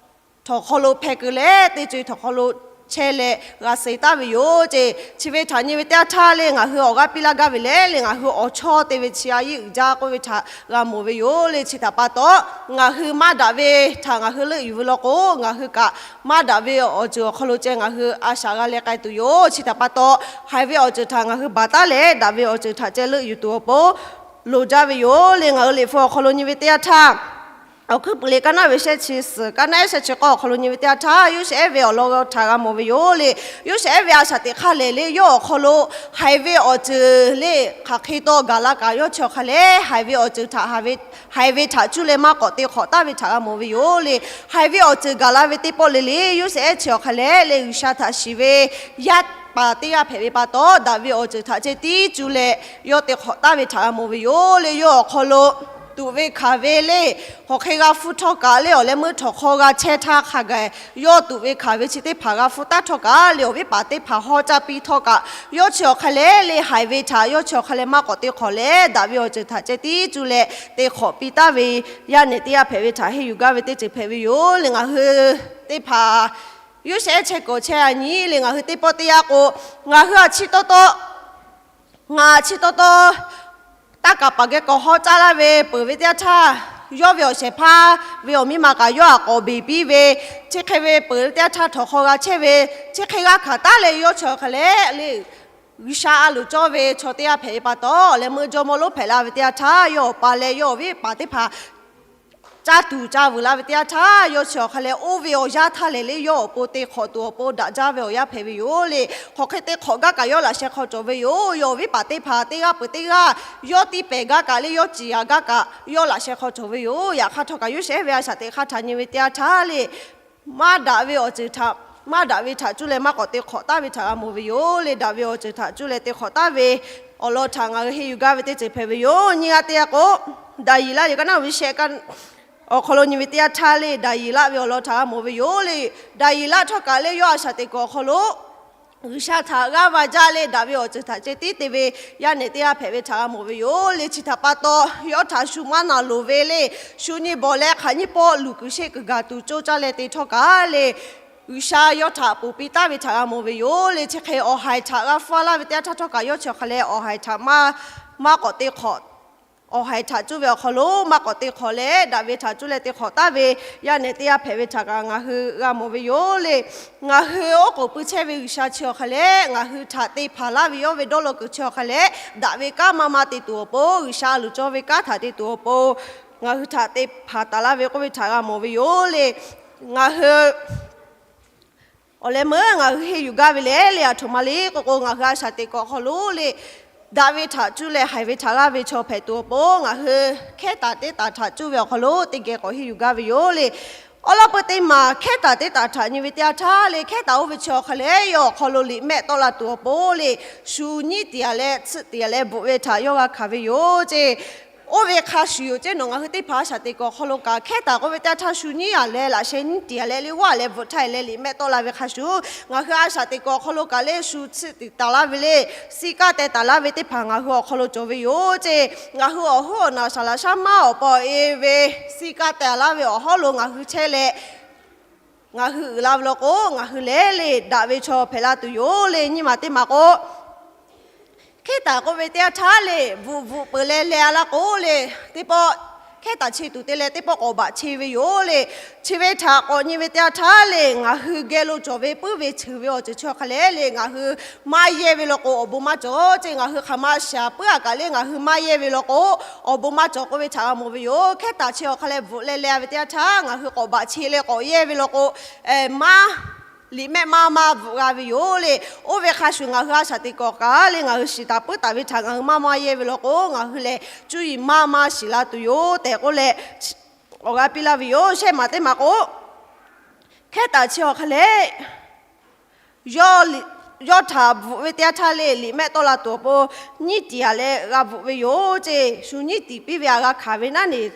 htawnˍ hk'aw lo hpeh keu leh teˇ co e htawnˍ hk'aw lo chehˇ leh g'a suh taˍ ve yoˬ ceˇ. Chi ve htaꞈ nyi ve teˇ yanˇ htaˇ le, ngaˬ hui awˬ g'aˇ piˇ laˇ gaˇ ve leh le, ngaˬ hui awˬ chawˇ te ve chi a yeˇ uiˍ jaˇ k'oˆ ve htaꞈ g'a mawˬ ve yoˬ le. Chi htaꞈ pa taw, ngaˬ hui maˇ daꞈ ve htaꞈ ngaˬ hui leuˆ yuˬ ve law k'o, ngaˬ hui kaꞈ maˇ daꞈ ve awˬ ceuˬ awˬ hk'aw lo ceh ngaˬ hui a shaꞈ g'a leh k'ai tuˬ yoˬ. Chi htaꞈ pa taw, haiˬ ve awˬ ceuˬ htaꞈ ngaˬ hui baˬ taˉ leh daꞈ ve awˬ ceuˬ htaꞈ ceh leuˆ yuˬ tuˬ awˬ pon loˍ jaˇ ve yoˬ le. Ngaˬ hui liꞈ hpu awˬ hk'aw lo nyi ve teˇ yanˇ htaˇ, Awˬ hkuiˉ puiˍ le kaˉ naˉ ve shehˆ chi suhˍ, kaˉ naˉ ehˉ shehˆ chi k'awˇ awˬ hk'aw lo nyi ve teˇ yanˇ htaˇ, Yoˇsehꞈ ehˉ ve awˬ lawn htaꞈ g'a mawˬ ve yoˬ le. Yoˇsehꞈ ehˉ ve a shaꞈ teꞈ hk'aˇ lehˬ le, yawˇ awˬ hk'aw lo haiˬ ve awˬ ceuˬ le hk'aˬ hk'e taw gaˬ la kaꞈ yawˇ chi awˬ hk'a leh haiˬ ve awˬ ceuˬ htaꞈ, haiˬ ve htaꞈ cuˇ leh maˇ k'awꞈ te hk'awꞈ taˍ ve htaꞈ g'a mawˬ ve yoˬ le. Haiˬ ve awˬ ceuˬ gaˬ la ve teˇ pawˆ le le, Yoˇsehꞈ ehˉ chi awˬ hk'a leh le, G'uiˬsha htaꞈ shiˍ ve yaˇ paˍ teˇ g'aˇ hpehꞈ ve pa taw, daꞈ ve awˬ ceuˬ htaꞈ ceh tiˉ cuˇ leh yawˇ te hk'awꞈ taˍ ve htaꞈ g'a mawˬ ve yoˬ le. Yawˇ awˬ hk'aw lo tuꞈ ve hkanˍ ve le, hk'aˬ hk'e g'a hpfuhˇ htawˇ kaꞈ le, awˬ leh meuˇ htawnˍ hk'aw g'a chehˇ htaˇ hk'a gaˬ, yawˇ tuꞈ ve hkanˍ ve chi teˇ hpaˍ g'a hpfuhˇ taˍ htawˇ kaꞈ le, awˬ viˉ paˍ teˇ hpaˍ hawˉ caˇ piˇ htawˇ kaꞈ, yawˇ chi awˬ hk'a leh le, haiˬ ve htaꞈ yawˇ chi awˬ hk'a leh maˇ k'awꞈ te hk'awꞈ leh, daꞈ ve awˬ ceuˬ htaꞈ ceh tiˉ cuˇ leh te hk'awꞈ piˇ taˍ ve yaˇ nehˬ teˇ g'aˇ hpehꞈ ve htaꞈ henˇ yuˬ gaˇ ve teˇ ceuˬ hpehꞈ ve yoˬ le. Ngaˬ hui teˇ hpaˍ Yoˇsehꞈ ehˉ chehˇ kuiˬ chehˇ a nyi le, ngaˬ hui teˇ pawˆ teˇ yanˇ k'o, ngaˬ hui a chi taw taw ngaˬ chi taw taw taˇ kaˍ paˍ geh k'awꞈ hawˉ caˇ laˇ ve peuˬ ve teˇ yanˇ htaˇ, yawˇ ve awˬ shehˍ hpaˇ ve awˬ miˇ ma kaꞈ yawˇ htaꞈ k'awꞈ beˬ piˇ ve, chi hk'e ve peuˬ ve teˇ yanˇ htaˇ htawnˍ hk'aw g'a chehˇ ve, chi hk'e g'a hkanˍ taˉ leh yawˇ chi awˬ hk'a leh le, G'uiˬsha a loˍ cawˇ ve chaw teˇ g'aˇ hpehꞈ ve pa taw, awˬ leh meuˇ jawˇmawˇ lonˉ hpehꞈ la ve teˇ yanˇ htaˇ, yawˇ awˬ pa leh yawˇ awˬ viˉ paˍ teˇ hpaˍ caˇ tuˬ ca vuiˬ la ve teˇ yanˇ htaˇ, yawˇ chi awˬ hk'a leh oˇ ve awˬ yanˇ htaˇ lehˬ le, yawˇ awˬ pon te hk'awꞈ tuˬ awˬ pon daꞈ jaˇ ve awˬ yanˇ hpehꞈ ve yoˬ le. Hk'aˬ hk'e te hk'awꞈ gaˇ kaꞈ yawˇ laꞈ sheh hk'aw cawˬ ve yoˬ. Yawˇ awˬ viˉ paˍ teˇ hpaˍ teˇ g'aˇ peuˬ teˇ g'aˇ yawˇ tiˇ pehˍ gaˇ kaꞈ le, yawˇ ciˍ yaꞈ gaˇ kaꞈ yawˇ laꞈ sheh hk'aw cawˬ ve yoˬ. Yaꞈ hk'aˇ htawˇ kaꞈ Yoˇsehꞈ ehˉ ve a shaꞈ teꞈ hk'aˇ htaꞈ nyi ve teˇ yanˇ htaˇ le, maˇ daꞈ ve awˬ ceuˬ htaꞈ, maˇ daꞈ ve htaꞈ cuˇ leh maˇ k'awꞈ te hk'awꞈ taˍ ve htaꞈ g'a mawˬ ve yoˬ le. Daꞈ ve awˬ ceuˬ htaꞈ cuˇ leh te hk'awꞈ taˍ ve awˬ lawn htaꞈ ngaˬ hui henˇ yuˬ gaˇ ve teˇ ceuˬ hpehꞈ ve yoˬ. Nyi g'a te a k'o, Daˍyeˍlaˆ liꞈ kaˉ naˉ ve shehˆ awˬ hk'aw lo nyi ve teˇ yanˇ htaˇ le, Daˍyeˍlaˆ ve awˬ lawn htaꞈ g'a mawˬ ve yoˬ le. Daˍyeˍlaˆ htawˇ kaꞈ le, yawˇ a shaꞈ teꞈ kuiˬ awˬ hk'aw lo G'uiˬsha htaꞈ g'aˇ va jaˇ leh, daꞈ ve awˬ ceuˬ htaꞈ ceh tiˉ te ve yaˇ nehˬ teˇ g'aˇ hpehꞈ ve htaꞈ g'a mawˬ ve yoˬ le. Chi htaꞈ pa taw, yawˇ htaꞈ shu maˇ naˬ loˍ ve le, shu nyi bawˬ leh hk'aˬ nyiˇ pawˆ luˬ kuiˬ sheˆ kuiˬ gaˬ tuˬ coˇ caˇ leh te htawˇ kaꞈ le, G'uiˬsha yawˇ htaꞈ ponˬ piˇ taˍ ve htaꞈ g'a mawˬ ve yoˬ le. Chi hk'e awˬ haiˬ htaꞈ g'a hpfuhˇ laˇ ve teˇ yanˇ htaˇ htawˇ kaꞈ yawˇ chi awˬ hk'a leh awˬ haiˬ htaꞈ maˇ, maˇ k'awꞈ te hk'awꞈ, awˬ haiˬ htaꞈ cuˇ ve awˬ hk'aw lo maˇ k'awꞈ te hk'awꞈ leh, daꞈ ve htaꞈ cuˇ leh te hk'awꞈ taˍ ve yaˇ nehˬ teˇ g'aˇ hpehꞈ ve htaꞈ kaꞈ ngaˬ hui g'a mawˬ ve yoˬ le. Ngaˬ hui oˉ k'oˍ pui chehˇ ve G'uiˬsha chi awˬ hk'a leh ngaˬ hui htaꞈ te hpanˍ laˇ ve yawˇ ve dawˇ law kuiˬ chi awˬ hk'a leh, daꞈ ve kanˉ maˇ maˇ te tuˬ awˬ pon, G'uiˬsha a loˍ cawˇ ve kanˉ htaꞈ te tuˬ awˬ pon, ngaˬ hui htaꞈ te hpanˍ taˍ laˇ ve k'oˆ ve htaꞈ g'a mawˬ ve yoˬ le. Ngaˬ hui awˬ leh meuˇ ngaˬ hui henˇ yuˬ gaˇ ve lehˬ le, aˬ htoꞈ ma le k'oˆ k'o, ngaˬ hui a shaꞈ teꞈ kuiˬ awˬ hk'aw lo le, daꞈ ve htaꞈ cuˇ leh haiˬ ve htaꞈ g'aˇ ve chaw hpehꞈ tuˬ awˬ pon, ngaˬ hui hkehˉ taˍ teˇ taˍ htaꞈ cuˇ ve awˬ hk'aw lo teˇ geh k'awꞈ henˇ yuˬ gaˇ ve yoˬ le. Awˉ lawˉ peuˇ teˇ maˬ hkehˉ taˍ teˇ taˍ htaꞈ nyi ve teˇ yanˇ htaˇ le, hkehˉ taˍ oˇ ve chi awˬ hk'a leh yawˇ awˬ hk'aw lo liꞈ mehˆ tawˆ la tuˬ awˬ pon le, shu nyiˉ tiˍ-a leh tsuhꞈ tiˍ-a leh bvuhꞈ ve htaꞈ yawˇ g'a hkanˍ ve yoˬ ceˇ. Oˇ ve hk'a shuˍ yoˬ ceˇ, nawˬ ngaˬ hui teˇ hpaˍ a shaꞈ teꞈ kuiˬ awˬ hk'aw lo kaꞈ hkehˉ taˍ k'oˆ ve teˇ yanˇ htaˇ shu nyiˉ yaˬ leh laꞈ sheh nyiˉ tiˍ yaˬ leh le vaˇ leh bvuhꞈ htaˇ leh liꞈ mehˆ tawˆ la ve hk'a shuˍ, ngaˬ hui a shaꞈ teꞈ kuiˬ awˬ hk'aw lo kaꞈ le shu tsuhꞈ tiˍ taˍ laˇ ve le, siˉ kaˆ teh taˍ laˇ ve teˇ hpaˍ ngaˬ hui awˬ hk'aw lo cawˬ ve yoˬ ceˇ. Ngaˬ hui awˬ hoˉ awˬ naˬ saˍ laꞈ shaˉ maˉ awˬ pa awˬ e ve siˉ kaˆ teh laˇ ve awˬ hawˉ lo ngaˬ hui chehˇ leh ngaˬ hui uiˍ la ve law k'o, ngaˬ hui lehˬ le daꞈ ve chaw hpehꞈ la tuˬ yoˬ le. Nyiˇ maˬ teˇ maˬ k'o, hkehˉ taˍ k'oˆ ve teˇ yanˇ htaˇ le bvuhꞈ bvuhꞈ peuˬ leh leh a laˇ k'o le, teˇ pawˆ hkehˉ taˍ che tuˬ te leh teˇ pawˆ k'awꞈ baꞈ che ve yoˬ le. Chi ve htaꞈ k'awꞈ nyi ve teˇ yanˇ htaˇ le ngaˬ hui geh lo cawˬ ve puiˉ ve ceuˬ ve awˬ ceuˬ chi awˬ hk'a lehˬ le ngaˬ hui maˇ yehˇ ve law k'o awˬ bon maˇ cawˬ ceˇ. Ngaˬ hui hk'aˬ ma shaˍ puiˉ a kaꞈ le ngaˬ hui maˇ yehˇ ve law k'o awˬ bon maˇ cawˬ k'oˆ ve htaꞈ g'a mawˬ ve yoˬ. Hkehˉ taˍ chi awˬ hk'a lehˬ bvuhꞈ leh leh a ve teˇ yanˇ htaˇ ngaˬ hui k'awꞈ baꞈ che leh k'awꞈ yehˇ ve law k'o, maˇ liꞈ mehˆ maˇ maˇ bvuhꞈ g'a ve yoˬ le. Oˇ ve hk'a shuˍ ngaˬ hui a shaꞈ teꞈ kuiˬ awˬ kaꞈ le ngaˬ hui shiˍ taˍ puiˉ taˍ ve htaꞈ ngaˬ hui maˇ maˇ yehˇ ve law k'o, ngaˬ hui lehˬ cuˇ yiˍ maˇ maˇ shiˍ la tuˬ yoˬ tehꞈ k'oˆ leh awˬ g'aˇ piˇ laˇ ve yoˬ. Shehˆ maˬ teˇ maˬ k'o, hkehˉ taˍ chi awˬ hk'a lehˬ yawˇ htaꞈ bvuhꞈ ve teˇ yanˇ htaˇ le liꞈ mehˆ tawˆ la tuˬ awˬ pon nyiˉ tiˍ yaˬ leh g'a bvuhꞈ ve yoˬ ceˇ. Shu nyiˉ tiˍ piˇ ve a g'a hkanˍ ve naˉ neˬ.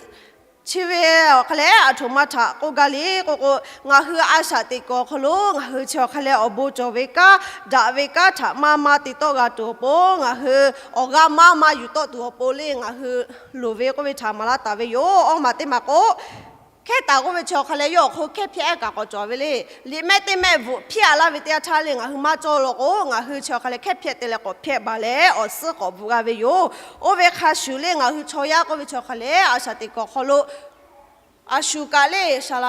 Chi ve awˬ hk'a lehˬ aˬ htoꞈ ma htaꞈ k'oˆ gaˇ le k'o k'o, ngaˬ hui a shaꞈ teꞈ kuiˬ awˬ hk'aw lo ngaˬ hui chi awˬ hk'a lehˬ awˬ bon cawˬ ve kanˉ, daꞈ ve kanˉ htaꞈ maˇ maˇ te tawˆ g'a tuˬ awˬ pon, ngaˬ hui awˬ g'aˇ maˇ maˇ yuˬ tawˆ tuˬ awˬ pon le ngaˬ hui loˍ ve k'oˆ ve htaꞈ maˍ laˇ taˍ ve yoˬ. Awˇ maˬ teˇ maˬ k'o, hkehˉ taˍ k'oˆ ve chi awˬ hk'a lehˬ yawˇ awˬ hk'aw hkehˉ hpehꞈ kaꞈ k'awꞈ cawˬ ve le. Liꞈ mehˆ teˇ mehˆ bvuhꞈ hpiˇ a laˇ ve teˇ yanˇ htaˇ le ngaˬ hui maˇ cawˇ law k'o, ngaˬ hui chi awˬ hk'a lehˬ hkehˉ hpehꞈ te leh k'awꞈ hpehꞈ baˬ leh awˬ suhˉ k'awꞈ bvuhꞈ g'a ve yoˬ. Oˇ ve hk'a shuˍ le ngaˬ hui chaw yaˇ k'oˆ ve chi awˬ hk'a lehˬ a shaꞈ teꞈ kuiˬ awˬ hk'aw lo a shu kaꞈ le saˍ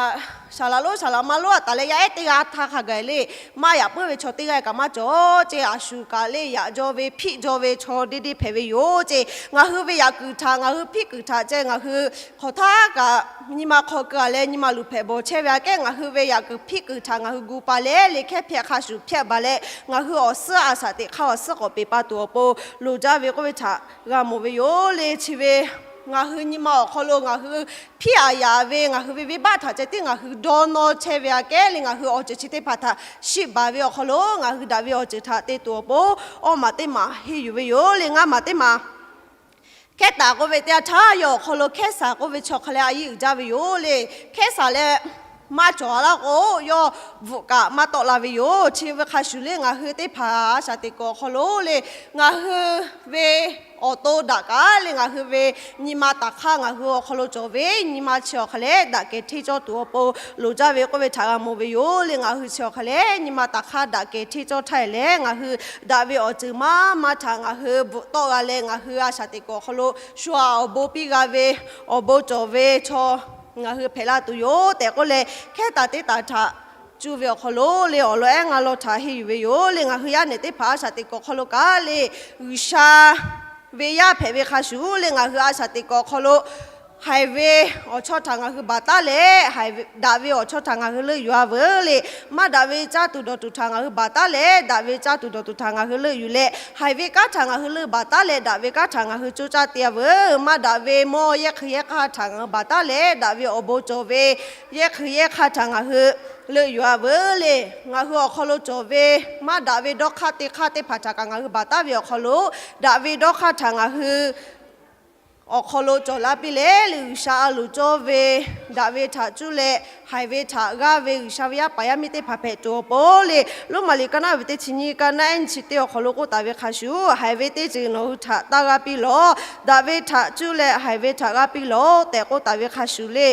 laꞈ lonˉ saˍ laꞈ ma lonˉ a taˍ leh yaˇ ehˉ teˇ g'aˇ htaˇ hk'a gaˬ le maˇ yaꞈ puiˉ ve chaw teˇ g'aˇ kaꞈ maˇ cawˬ ceˇ. A shu kaꞈ le yaꞈ jaw ve hpiˆ jaw ve chaw deˇ deˇ hpehꞈ ve yoˬ ceˇ. Ngaˬ hui ve yaꞈ kuiˬ htaꞈ ngaˬ hui hpiˆ kuiˬ htaꞈ ceh ngaˬ hui hk'awꞈ htaˇ kaꞈ nyi ma hk'aw keu a leh nyi ma luˬ hpehꞈ bawˬ chehˇ ve aꞈ kehˉ ngaˬ hui ve yaꞈ kuiˬ hpiˆ kuiˬ htaꞈ ngaˬ hui gu pa leh le hkehˉ hpehꞈ hk'a shuˍ hpehꞈ baˬ leh ngaˬ hui awˬ suhˉ a shaꞈ teꞈ hk'aˇ awˬ suhˉ k'awꞈ peˬ pa tuˬ awˬ pon loˍ jaˇ ve k'oˆ ve htaꞈ g'a mawˬ ve yoˬ le. Chi ve ngaˬ hui nyi ma awˬ hk'aw lo ngaˬ hui hpiˇ a yaꞈ ve ngaˬ hui ve venˇbaˆ htaꞈ ceh tiˉ ngaˬ hui dawˇ nawˇ chehˇ ve aꞈ kehˉ le ngaˬ hui awˬ ceuˬ chi teˇ hpaˍ htaꞈ shiˆ baˬ ve awˬ hk'aw lo ngaˬ hui daꞈ ve awˬ ceuˬ htaꞈ te tuˬ awˬ pon awˇ maˬ teˇ maˬ henˇ yuˬ ve yoˬ le. Ngaˇ maˬ teˇ maˬ hkehˉ taˍ k'oˆ ve teˇ yanˇ htaˇ yawˇ awˬ hk'aw lo hkehˉ saˍ k'oˆ ve chi awˬ hk'a lehˬ a yiˉ uiˍ jaˇ ve yoˬ le. Hkehˉ saˍ leh maˇ cawˬ a laˇ k'o yawˇ bvuhꞈ kaꞈ maˇ tawˆ la ve yoˬ. Chi ve hk'a shuˍ le ngaˬ hui teˇ hpaˍ a shaꞈ teꞈ kuiˬ awˬ hk'aw lo le ngaˬ hui ve awˬ to daꞈ kaꞈ le ngaˬ hui ve nyi ma taˍ hk'aˇ ngaˬ hui awˬ hk'aw lo cawˬ ve nyi ma chi awˬ hk'a lehˬ daꞈ kehˬ hteˇ cawˇ tuˬ awˬ pon loˍ jaˇ ve k'oˆ ve htaꞈ g'a mawˬ ve yoˬ le. Ngaˬ hui chi awˬ hk'a lehˬ nyi ma taˍ hk'aˇ daꞈ kehˬ hteˇ cawˇ htaˇ leh ngaˬ hui daꞈ ve awˬ ceuˬ maˇ maˇ htaꞈ ngaˬ hui bvuhꞈ tawˆ g'a leh ngaˬ hui a shaꞈ teꞈ kuiˬ awˬ hk'aw lo shu a awˬ bon piˇ g'a ve awˬ bon cawˬ ve chaw ngaˬ hui hpehꞈ la tuˬ yoˬ tehꞈ k'oˆ leh hkehˉ taˍ teˇ taˍ htaꞈ cuˇ ve awˬ hk'aw lo le awˬ lawn ehˉ ngaˇ lawn htaꞈ henˇ yuˬ ve yoˬ le. Ngaˬ hui yaˇ nehˬ teˇ hpaˍ a shaꞈ teꞈ kuiˬ awˬ hk'aw lo kaꞈ le G'uiˬsha ve yaˇ hpehꞈ ve hk'a shuˍ le ngaˬ hui a shaꞈ teꞈ kuiˬ awˬ hk'aw lo haiˬ ve awˬ chawˇ htaꞈ ngaˬ hui baˬ taˉ leh, daꞈ ve awˬ chawˇ htaꞈ ngaˬ hui leuˆ yuˬ a veuˬ le. Maˇ daꞈ ve caˇ tuˬ dawˬ tuˬ htaꞈ ngaˬ hui baˬ taˉ leh daꞈ ve caˇ tuˬ dawˬ tuˬ htaꞈ ngaˬ hui leuˆ yuˬ leh, haiˬ ve kanˉ htaꞈ ngaˬ hui leuˆ baˬ taˉ leh daꞈ ve kanˉ htaꞈ ngaˬ hui coˇ caˇ te a veuˬ. Maˇ daꞈ ve mawˇ yehˇ hk'ui yehˇ hk'aˇ htaꞈ ngaˬ hui baˬ taˉ leh daꞈ ve awˬ bon cawˬ ve yehˇ hk'ui yehˇ hk'aˇ htaꞈ ngaˬ hui leuˆ yuˬ a veuˬ le. Ngaˬ hui awˬ hk'aw lo cawˬ ve maˇ daꞈ ve dawˇ hk'aˇ te hk'aˇ teˇ hpaˍ htaꞈ kaꞈ ngaˬ hui baˬ taˉ ve awˬ hk'aw lo daꞈ ve dawˇ hk'aˇ htaꞈ ngaˬ hui awˬ hk'aw lo cawˬ la piˇ leh le G'uiˬsha a loˍ cawˇ ve daꞈ ve htaꞈ cuˇ leh haiˬ ve htaꞈ g'aˇ ve G'uiˬsha ve yaˇ paˍ yaˇ miˇ teˇ hpaˍ hpehꞈ tuˬ awˬ pon le. Roˉmaꞈ liꞈ ka naˆ ve teˇ chi nyiˇ ka naˆ ehˉ nyiˇ chi teˇ awˬ hk'aw lo k'oˆ taˍ ve hk'a shuˍ, haiˬ ve teˇ ceuˬ nawˬ hui htaꞈ taˇ g'aˇ piˇ lawˬ. Daꞈ ve htaꞈ cuˇ leh haiˬ ve htaꞈ g'aˇ piˇ lawˬ tehꞈ k'oˆ taˍ ve hk'a shuˍ le.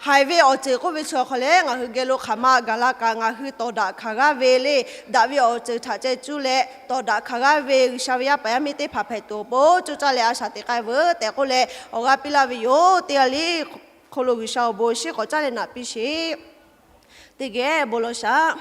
Haiˬ ve awˬ ceuˬ k'oˆ ve chi awˬ hk'aw leh ngaˬ hui geh lo hk'aˬ ma gaˬ la kaꞈ ngaˬ hui tawˍ daꞈ hkanˍ g'aˇ ve le. Daꞈ ve awˬ ceuˬ htaꞈ ceh cuˇ leh tawˍ daꞈ hkanˍ g'aˇ ve G'uiˬsha ve yaˇ paˍ yaˇ miˇ teˇ hpaˍ hpehꞈ tuˬ awˬ pon coˇ caˇ leh a shaꞈ teꞈ k'ai veuˬ tehꞈ k'oˆ leh awˬ g'aˇ piˇ laˇ ve yoˬ. Teˇ g'aˇ le hk'aw lo G'uiˬsha awˬ bon shiˉ k'awꞈ caˇ leh naꞈ piˇ sheˍ. Teˇ geh bon lawˬ shaˍ.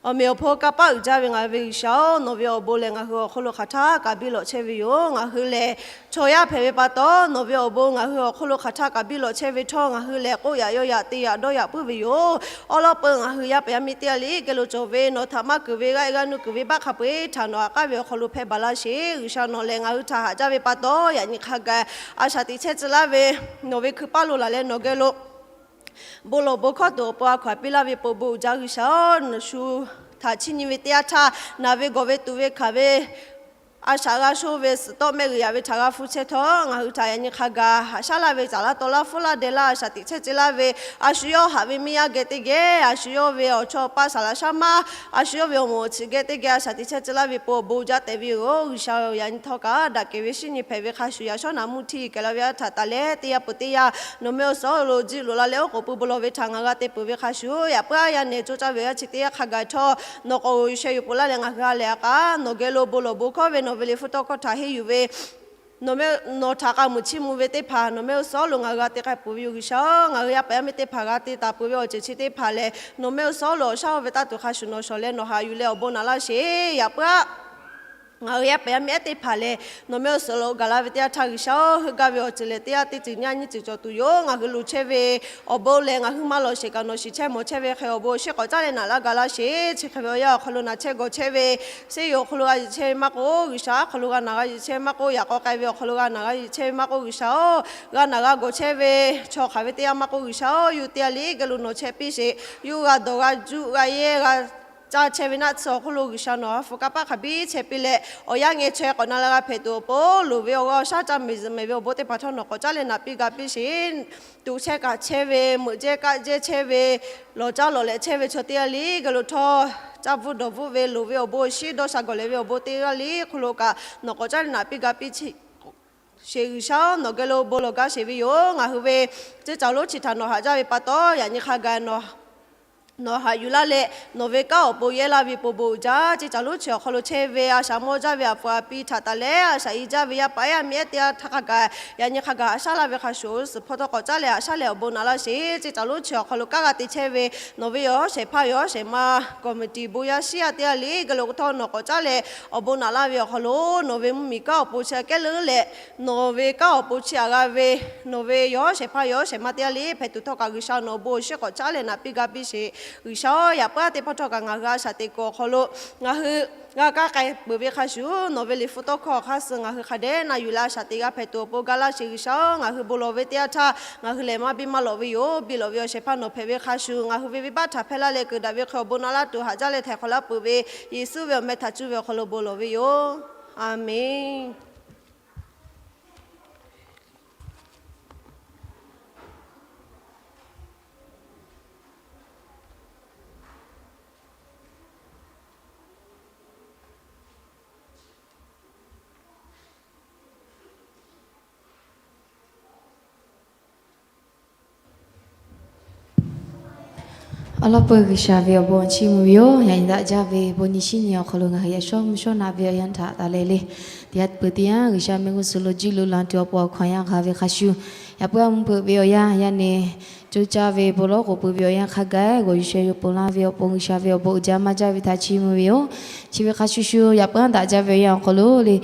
Awˬ meꞈ awˬ hpaw kanˇ paˆ uiˍ jaˇ ve ngaˬ hui ve G'uiˬsha-oˬ, nawˬ ve awˬ bon lehˬ ngaˬ hui awˬ hk'aw lo hk'aˬ htaˇ kaꞈ biˇ lawꞈ chehˇ ve yoˬ. Ngaˬ hui lehˬ chaw yaˇ hpehꞈ ve pa taw, nawˬ ve awˬ bon ngaˬ hui awˬ hk'aw lo hk'aˬ htaˇ kaꞈ biˇ lawꞈ chehˇ ve htawˇ, ngaˬ hui lehˬ k'oˆ yaꞈ yaw yaꞈ te yaꞈ dawˇ yaꞈ puiˉ ve yoˬ. Awˉ lawˉ peu ngaˬ hui yaˇ paˍ yaˇ miˇ teˇ g'aˇ le geh lo cawˬ ve nawˬ htaꞈ maˇ keunˍ ve g'aˇ e g'aˇ nuˇ kuiˬ ve baˆ hk'a peu-eˬ htaꞈ nawˬ aꞈ k'aˉ ve awˬ hk'aw lo hpehˇ baˬ laˇ sheˍ. G'uiˬsha nawˬ lehˬ ngaˬ hui htaꞈ haꞈ jaˇ ve pa taw, yaꞈ nyi hk'a gaˬ a shaꞈ teꞈ chehˇ tcuh laˇ ve nawˬ ve hkui paˇ lo laˬ leh nawˬ geh lo bon lawˬ bon hkawˇ tuˬ awˬ pon a hkaw-anˬ piˇ laˇ ve po bon uiˍ jaˇ G'uiˬsha-oˬ, nawˬ shu htaꞈ chiˇ nyi ve teˇ yanˇ htaˇ naˬ ve gawˬ ve tuꞈ ve hkanˍ ve a shaꞈ g'a shoˇ ve suhˍ tawˆ mehˆ g'uiˬ yaꞈ ve htaꞈ g'a hpu chehˇ htawˇ, ngaˬ hui htaꞈ yaꞈ nyi hk'a gaˬ haꞈ shaˉ laˇ ve caˍ laˇ taw laˇ hpfuhˇ laˇ deh laˇ a shaꞈ teꞈ chehˇ ce laˇ ve, a shu yawˇ haꞈ ve miˇ yaˇ geh teˇ geh, a shu yawˇ ve awˬ chawˇ awˬ paˇ saˍ laꞈ shaˉ maˇ, a shu yawˇ ve awˬ moˍ awˬ chi geh teˇ geh a shaꞈ teꞈ chehˇ ce laˇ ve po awˬ bon jaˇ tehꞈ ve yoˬ. G'uiˬsha-oˬ, yaꞈ nyi htawˇ kaꞈ daꞈ kehˬ ve shinˉ nyi hpehꞈ ve hk'a shuˍ, yaꞈ shawˉ naꞈ mvuhˇ htiˇ kehˬ la ve a htaꞈ taˍ leh, teˇ yanˇ peuˬ teˇ yanˇ nawˬ mehˆ g'uˇ suhˍ lo jiˆ loꞈ la leh oˉ k'oˍ pui bon lawˬ ve htaꞈ ngaˬ g'a te peuˬ ve hk'a shuˍ, yaꞈ puiˉ a yaˇ nehˬ coˇ caˇ ve awˬ yanˇ chi teˇ yanˇ hk'a gaˬ htawˇ, nawˬ k'awꞈ g'aw yuˬ sheh yuˬ poˬ laˇ leh ngaˬ hui ha lehˬ a k'a, nawˬ geh lo bon lawˬ bon hkawˉ ve nawˬ ve liꞈ hpu tawˇ hkawˇ htaꞈ henˇ yuˬ ve, nawˬ mehˆ, nawˬ htaꞈ k'a muiˬ chiˇ mvuh ve teˇ hpaˍ nawˬ mehˆ g'uˇ suhˍ lo ngaˬ hui g'a te k'ai peuˬ ve yoˬ. G'uiˬsha-oˬ, ngaˬ hui yaˇ paˍ yaˇ miˇ teˇ hpaˍ g'a te taˍ peuˬ ve awˬ ceuˬ chi teˇ hpaˍ lehˬ, nawˬ mehˆ g'uˇ suhˍ lo awˬ shaˉ oˇ ve taˇ tuˬ hk'a shuˍ nawˬ shawˍ leh nawˬ haꞈ yuˬ leh awˬ bon naꞈ laˇ sheˍ. Yaꞈ puiˉ a ngaˬ hui yaˇ paˍ yaˇ miˇ ehˉ teˇ hpaˍ lehˬ, nawˬ mehˆ g'uˇ suhˍ lo gaˬ la ve teˇ yanˇ htaˇ G'uiˬsha-oˬ, heuˆ gaˇ ve awˬ ceuˬ lehˬ teˇ yanˇ teˇ ceuˬ nyiˇ yanˇ nyiˇ ceuˬ cawˬ tuˬ yoˬ. Ngaˬ hui loˍ chehˇ ve awˬ bon lehˬ, ngaˬ hui maˇ lawˬ sheˍ kaꞈ nawˬ shiˍ chehˇ mawˬ chehˇ ve hk'e awˬ bon awˬ shinˉ k'awꞈ caˉ leh naꞈ laˇ ga laˇ sheˍ. Chi hk'e ve awˬ yanˇ awˬ hk'aw lo naˬ chehˇ gawˬ chehˇ ve, seˇ yoˬ awˬ hk'aw lo g'a yuˬ chehˇ ve maˇ k'oˆ, G'uiˬsha awˬ hk'aw lo g'a naˬ g'a yuˬ chehˇ ve maˇ k'oˆ, yaꞈ k'aw k'ai ve awˬ hk'aw lo g'a naˬ g'a yuˬ chehˇ ve maˇ k'oˆ, G'uiˬsha-oˬ, g'a naˬ g'a gawˬ chehˇ ve chaw hk'aˬ ve teˇ yanˇ maˇ k'oˆ, G'uiˬsha-oˬ, yawˇ teˇ g'aˇ liꞈ geh lo nawˬ chehˇ piˇ sheˍ. Yawˇ g'a dawˬ g'a juˆ g'a yehˇ g'a caˇ chehˇ ve naˆ tsuhˇ awˬ hk'oˆ lo G'uiˬsha nawˬ ha hpu kanˇ paˆ hk'a biˇ chehˇ piˇ leh, awˬ yanˇ ngeh chaweh k'awꞈ na la g'a hpehꞈ tuˬ awˬ pon, loˍ ve awˬ g'aˇ awˬ shaˉ caˇ mehˍ zuhꞈ mehˍ ve awˬ bon teˇ hpaˍ htawˇ nawˬ k'awꞈ caˉ leh naꞈ piˇ ga piˇ sheˍ. Tuꞈ chehˇ kaꞈ chehˇ ve, meuꞈ jehˇ kaˆ jehˇ chehˇ ve, lawˬ caˇ lawˬ lehꞈ chehˇ ve chaw teˇ g'aˇ liꞈ geh lo htawˇ, caˇ bvuhˇ dawˬ bvuhˇ ve loˍ ve awˬ bon awˬ shinˉ dawˇ sha gawˬ leh ve awˬ bon teˇ g'aˇ liꞈ hk'oˆ lo kaꞈ nawˬ k'awꞈ caˉ leh naꞈ piˇ ga piˇ sheˍ. G'uiˬsha-oˬ, nawˬ geh lo bon lawˬ gaˇ sheˍ ve yoˬ. Ngaˬ hui ve ceˇ caˬ lonˉ chi htaꞈ nawˬ haꞈ jaˇ ve pa taw, yaꞈ nyi hk'a gaˬ nawˬ haꞈ yuˬ laˇ leh, nawˬ ve kanˉ awˬ pon yehˇ laˇ ve po bon uiˍ jaˇ. Ceˇ caˬ lonˉ chi awˬ hk'aw lo chehˇ ve a shaꞈ mawˇ jaˇ ve a pu a pi htaꞈ taˍ leh, a shaꞈ i jaˇ ve yaˇ paˍ yaˇ miˇ ehˉ teˇ g'aˇ htaˇ hk'a gaˬ yaꞈ nyi hk'a gaˬ haꞈ shaˉ laˇ ve hk'a shuˍ, suhˍ hpawˇ htawˇ k'awꞈ caˉ leh haꞈ shaˉ leh awˬ bon naꞈ laˇ sheˍ. Ceˇ caˬ lonˉ chi awˬ hk'aw lo kanˉ g'a te chehˇ ve nawˬ ve yawˬ hawˉ shehˍ hpaˇ yawˬ hawˉ shehˍ ma committee bon yaˇ shiˉ yaˇ teˇ g'aˇ liꞈ geh lo htawˇ nawˬ k'awꞈ caˉ leh awˬ bon naꞈ laˇ ve awˬ hk'aw lo, nawˬ ve mvuhˇmiˬ kanˉ awˬ pon chi aꞈ kehˉ leuˉ leh, nawˬ ve kanˉ awˬ pon chi aꞈ g'a ve, nawˬ ve yawˬ hawˉ shehˍ hpaˇ yawˬ hawˉ shehˍ ma teˇ g'aˇ liꞈ hpehꞈ tuˬ htawˇ kaꞈ G'uiˬsha nawˬ bon awˬ shinˉ k'awꞈ caˉ leh naꞈ piˇ ga piˇ sheˍ. G'uiˬsha-oˬ, yaꞈ puiˉ a teˇ hpawˇ htawˇ kaꞈ ngaˬ hui a shaꞈ teꞈ kuiˬ awˬ hk'aw lo ngaˬ hui g'a kaˇ k'ai peuˬ ve hk'a shuˍ, nawˬ ve liꞈ hpu tawˇ hkawˇ awˬ hk'aˇ suh ngaˬ hui hk'a dehꞈ na yuˬ leh a shaꞈ teꞈ g'a hpehꞈ tuˬ awˬ pon ga laˇ sheˍ. G'uiˬsha-oˬ, ngaˬ hui bon lawˬ ve teˇ yanˇ htaˇ ngaˬ hui lehˬ maˇ biˇ maˇ lawꞈ ve yoˬ. Biˇ lawꞈ ve awˬ shehˍ hpaˇ nawˬ hpehꞈ ve hk'a shuˍ, ngaˬ hui ve venˇbaˆ htaꞈ hpehˇ laˇ leh keuˍ daꞈ ve hk'e awˬ bon naꞈ laˇ tuˬ haꞈ jaˇ leh htaiˍ hk'awꞈ laˇ peuˬ ve Yeˍsuˆ ve awˬ meh htaꞈ cuˇ ve awˬ hk'aw lo bon lawˬ ve yoˬ. A menˬ. Awˬ lawn peuˬ G'uiˬsha ve awˬ bon chiˇ mvuh ve yoˬ. Yaꞈ nyi daꞈ jaˇ ve bon nyi shinˉ nyi awˬ hk'aw lo ngaˬ hui yaꞈ shawˉ mvuh shawˉ naꞈ ve awˬ yanˇ htaꞈ taˍ leh le. Teˇ yanˇ peuˬ teˇ yanˇ G'uiˬsha mehˆ g'uˇ suhˍ lo jiˆ lo la tuˬ awˬ pon awˬ hkawꞈ yanˇ g'a ve hk'a shuˍ, yaꞈ puiˉ a mvuhˇ hpeuꞈ ve awˬ yanˇ yaˇ nehˬ coˇ caˇ ve bon lawˬ k'oˍ pui ve awˬ yanˇ hk'a gaˬ g'awˬ yuˬ sheh yuˬ ponˬ laˇ ve awˬ pon G'uiˬsha ve awˬ bon uiˍ jaˇ maˇ jaˇ ve htaꞈ chiˇ mvuh ve yoˬ. Chi ve hk'a shuˍ shuˍ yaꞈ puiˉ a daꞈ jaˇ ve awˬ yanˇ awˬ hk'aw lo le,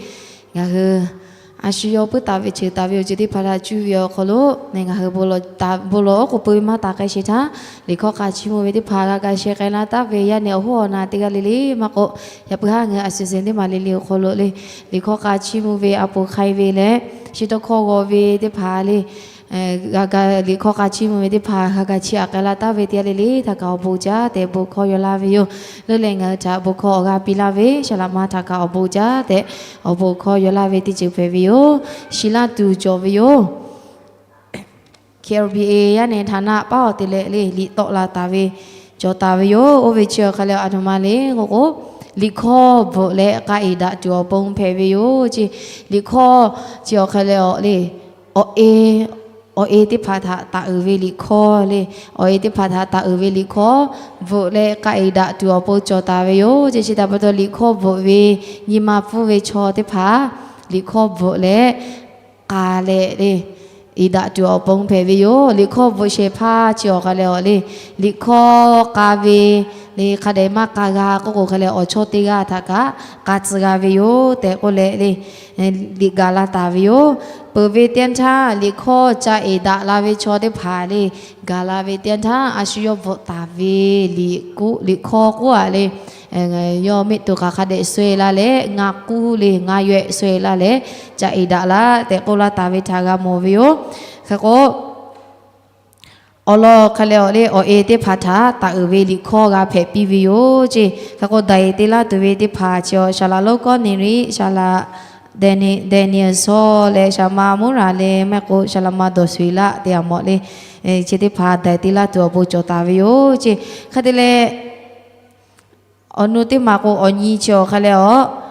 ngaˬ hui a shu yawˇ puiˉ taˍ ve ceuˬ taˍ ve awˬ ceuˬ teˇ hpaˍ htaꞈ cuˇ ve awˬ hk'aw lo, ngaˬ hui bon lawˬ oˉ k'oˍ pui ve maˇ taˍ k'ai sheˍ htaˇ, liꞈ hkawˇ k'a chiˇ mvuh ve teˇ hpaˍ g'a ga sheh k'ai laˇ taˍ ve yaˇ nehˬ awˬ hoˉ awˬ na teˇ g'aˇ le le maˇ k'o, yaꞈ puiˉ haˉ ngaˬ hui a shuˍ shuˍ teˇ maˬ le le awˬ hk'aw lo le, liꞈ hkawˇ k'a chiˇ mvuh ve a poˍ hk'ai ve leh, chi tawˇ hkawˇ g'aw ve teˇ hpaˍ le, g'a ga liꞈ hkawˇ k'a chiˇ mvuh ve teˇ hpaˍ g'a ga chiˇ aꞈ k'ai laˇ taˍ ve teˇ g'aˇ le le htaꞈ kaꞈ awˬ bon jaˇ tehꞈ bon hkawˇ yaw laˇ ve yoˬ. Leuˉ leh ngaˬ hui htaꞈ bon hkawˇ awˬ g'aˇ piˇ laˇ ve shaˍ laꞈ ma htaꞈ kaꞈ awˬ bon jaˇ tehꞈ awˬ bon hkawˇ yaw laˇ ve teˇ ceuˬ hpehꞈ ve yoˬ. Shiˍ laˇ tuˬ cawˬ ve yoˬ. K L B A yaˇ nehˬ htaꞈ naˆ paˉ awˬ te leh le liꞈ tawˆ la taˍ ve cawˬ taˍ ve yoˬ. Oˇ ve chi awˬ hk'aˇ lehˬ a htoꞈ ma le k'o k'o, liꞈ hkawˇ bvuhꞈ leh k'a eˍ daꞈ tuˬ awˬ pon hpehꞈ ve yoˬ ce. Liꞈ hkawˇ chi awˬ hk'aˇ lehˬ awˬ le, awˬ e, awˬ e teˇ hpaˍ htaꞈ taˍ uiˍ ve liꞈ hkawˇ le, awˬ e teˇ hpaˍ htaꞈ taˍ uiˍ ve liꞈ hkawˇ bvuhꞈ leh k'a eˍ daꞈ tuˬ awˬ pon cawˬ taˍ ve yoˬ ce. Chi htaꞈ pa taw liꞈ hkawˇ bvuhꞈ ve nyi ma pfuhˇ ve chaw teˇ hpaˍ liꞈ hkawˇ bvuhꞈ leh k'a leh le, eˍ daꞈ tuˬ awˬ pon hpehꞈ ve yoˬ. Liꞈ hkawˇ bvuhꞈ shehˍ hpaˇ chi awˬ hk'aˇ lehˬ awˬ le, liꞈ hkawˇ k'a ve le hk'a dehꞈ maˇ k'a g'a k'oˆ k'o hk'aˇ lehˬ awˬ chawˇ teˇ g'aˇ htaꞈ kaꞈ k'a tcuh g'a ve yoˬ tehꞈ k'oˆ leh le, liꞈ gaˬ la taˍ ve yoˬ. Peuˬ ve teˇ yanˇ htaˇ liꞈ hkawˇ ca eˍ daꞈ la ve chaw teˇ hpaˍ le, gaˬ la ve teˇ yanˇ htaˇ a shu yawˇ bvuhꞈ taˍ ve liꞈ k'oˆ, liꞈ hkawˇ k'oˆ a le, yawˇ mehˆ tuˬ k'a hk'a dehꞈ suh e laˇ leh ngaˬ k'uˇ le ngaˬ yawehˆ suh e laˇ leh ca eˍ daꞈ laˇ tehꞈ k'oˆ laˇ taˍ ve htaꞈ g'a mawˬ ve yoˬ. Hk'e k'o, Awˬ lawn hk'a leh awˬ le awˬ e teˇ hpaˍ htaꞈ taˍ uiˍ ve liꞈ hkawˇ g'a hpehꞈ piˇ ve yoˬ ceˇ. Hk'e k'o, daiˍ te laˇ tuˬ ve teˇ hpaˍ chi awˬ Saˍlaꞈ lonˉ Kawˇneˍriˆ, Saˍlaꞈ Deˍneˍ, Deˍneˍsaw leh Saˍlaꞈ ma Moˉraˍ leh maˇ heˆ k'o Saˍlaꞈ ma Dawˬsuiˍlaˆ te a mawꞈ le, chi teˇ hpaˍ daiˍ te laˇ tuˬ awˬ bon cawˬ taˍ ve yoˬ ceˇ. Hk'e te leh, awˬ nu teˇ maˬ k'o awˬ nyi chi awˬ hk'a leh awˬ,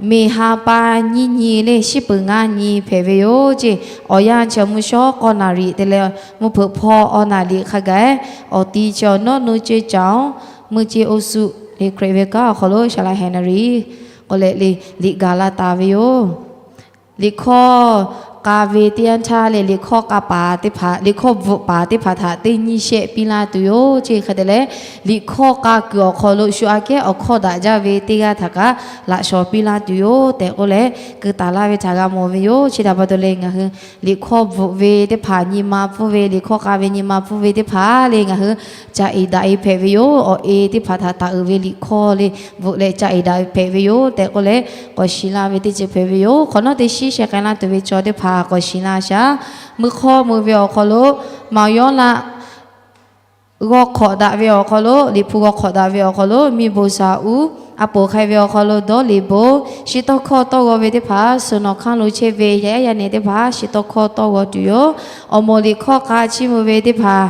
meˬ ha pa nyiˇ nyi le shiˉ peuˍ ngaˇ nyi hpehꞈ ve yoˬ ceˇ. Awˬ yanˇ chi mvuhˇ shawˉ k'awˇ naˍriˍ te leh mvuhˇ hpeuꞈ hpawˇ awˇ naˍriˍ hk'a gaˬ, awˬ ti chi awˬ nawˉ nuˇ ceˇ caˍ-oˬ, mvuhˇ ceˇ oˇ suhˍ le Hkriꞈ ve kanˉ awˬ hk'aw lo Saˍlaꞈ Heˍneˍriˆ k'oˆ leh le liꞈ gaˬ la taˍ ve yoˬ. Liꞈ hkawˇ k'a ve teˇ yanˇ htaˇ lehˬ, liꞈ hkawˇ k'a paˍ teˇ hpaˍ, liꞈ hkawˇ bvuhꞈ paˍ teˇ hpaˍ htaꞈ teˇ nyiˇ shehˆ piˇ laˇ tuˬ yoˬ ceˇ. Hk'e te leh, liꞈ hkawˇ k'a kuiˬ awˬ hk'aw lo shu aꞈ kehˉ awˬ hkawˇ daꞈ jaˇ ve teˇ g'aˇ htaꞈ kaꞈ laꞈ shawnˍ piˇ laˇ tuˬ yoˬ tehꞈ k'oˆ leh, keu taˍ laˇ ve htaꞈ g'a mawˬ ve yoˬ. Chi htaꞈ pa taw leh ngaˬ hui liꞈ hkawˇ bvuhꞈ ve teˇ hpaˍ nyi ma pfuhˇ ve, liꞈ hkawˇ k'a ve nyi ma pfuhˇ ve teˇ hpaˍ le ngaˬ hui ca iˍ daꞈ e hpehꞈ ve yoˬ. Awˬ e teˇ hpaˍ htaꞈ taˍ uiˍ ve liꞈ hkawˇ le bvuhꞈ leh ca iˍ daꞈ hpehꞈ ve yoˬ tehꞈ k'oˆ leh, k'awꞈ shiˍ laˇ ve teˇ ceuˬ hpehꞈ ve yoˬ. Hk'awꞈ nawˉ teˇ shiˉ sheh k'ai laˇ tuˬ ve chaw teˇ hpaˍ k'awꞈ shiˍ laˇ shaˍ. Meuˇ hk'awˇ meuˇ ve awˬ hk'aw lo, maˍ yawˇ laꞈ g'awˇ hk'awꞈ daꞈ ve awˬ hk'aw lo, liꞈ hpu g'awˇ hk'awꞈ daꞈ ve awˬ hk'aw lo, miˬ bon saˍ uˉ a poˍ hk'ai ve awˬ hk'aw lo dawˇ liꞈ bon, shiˍ tawˇ hkawˇ tawˇ g'aw ve teˇ hpaˍ suhˍ nawˬ hk'aˇ lo chehˇ ve yaˇ ehˉ yaˇ nehˬ teˇ hpaˍ shiˍ tawˇ hkawˇ tawˇ g'aw tuˬ yoˬ. Awˬ moˍ liꞈ hkawˇ k'a chiˇ mvuh ve teˇ hpaˍ,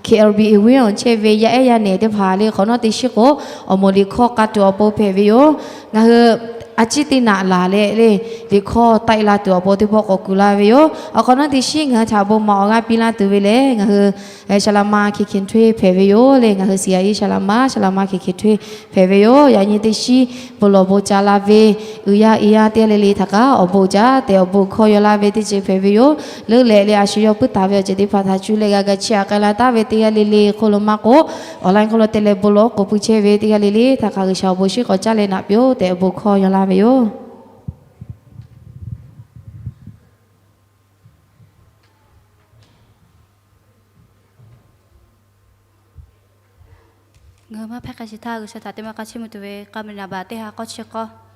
K L B awˬ viˉ awˬ chehˇ ve yaˇ ehˉ yaˇ nehˬ teˇ hpaˍ le hk'awꞈ nawˉ teˇ shiˉ k'o, awˬ moˍ liꞈ hkawˇ k'a tuˬ awˬ pon hpehꞈ ve yoˬ. Ngaˬ hui a ciˉ teˇ naꞈ laˬ leh le, liꞈ hkawˇ taˆ e la tuˬ awˬ pon teˇ pawˆ k'awꞈ kuˬ laˇ ve yoˬ. Awˬ hk'awꞈ nawˉ teˇ shiˉ ngaˬ hui htaꞈ bon maˍ awˬ g'aˇ piˇ laˇ tuˬ ve lehˬ, ngaˬ hui Saˍlaꞈ ma Hkeh Hkeh Htawehˇ hpehꞈ ve yoˬ le. Ngaˬ hui Saˍlaꞈ ma Saˍlaꞈ ma Hkeh Hkeh Htawehˇ hpehꞈ ve yoˬ. Yaꞈ nyi teˇ shiˉ bon lawˬ bon ca la ve uiˍ yaˇ iˉ yaˇ teˇ g'aˇ le le htaꞈ kaꞈ awˬ bon caˉ tehꞈ awˬ bon hkawˇ yaw laˇ ve teˇ ceuˬ hpehꞈ ve yoˬ. Leuˉ leh le a shu yawˇ puiˉ taˍ ve awˬ ceuˬ teˇ hpaˍ htaꞈ cuˇ leh g'a ga chiˇ aꞈ k'ai la taˍ ve teˇ g'aˇ le le hk'oˆ lo maˇ k'o, online hk'oˆ lo te leh bon lawˬ k'oˍ pui chehˇ ve teˇ g'aˇ le le htaꞈ kaꞈ G'uiˬsha awˬ bon shiˉ k'awꞈ caˉ leh naꞈ piˇ-oˆ tehꞈ awˬ bon hkawˇ yaw laˇ ve yoˬ. Ngaˬ hui maˇ hpehˇ k'ai shiˍ htaˇ G'uiˬsha htaꞈ teˇ maˇ k'a chiˇ mvuh tuˬ ve k'a miˬ naˍ baꞈ teˇ ha k'awˇ chi k'awˇ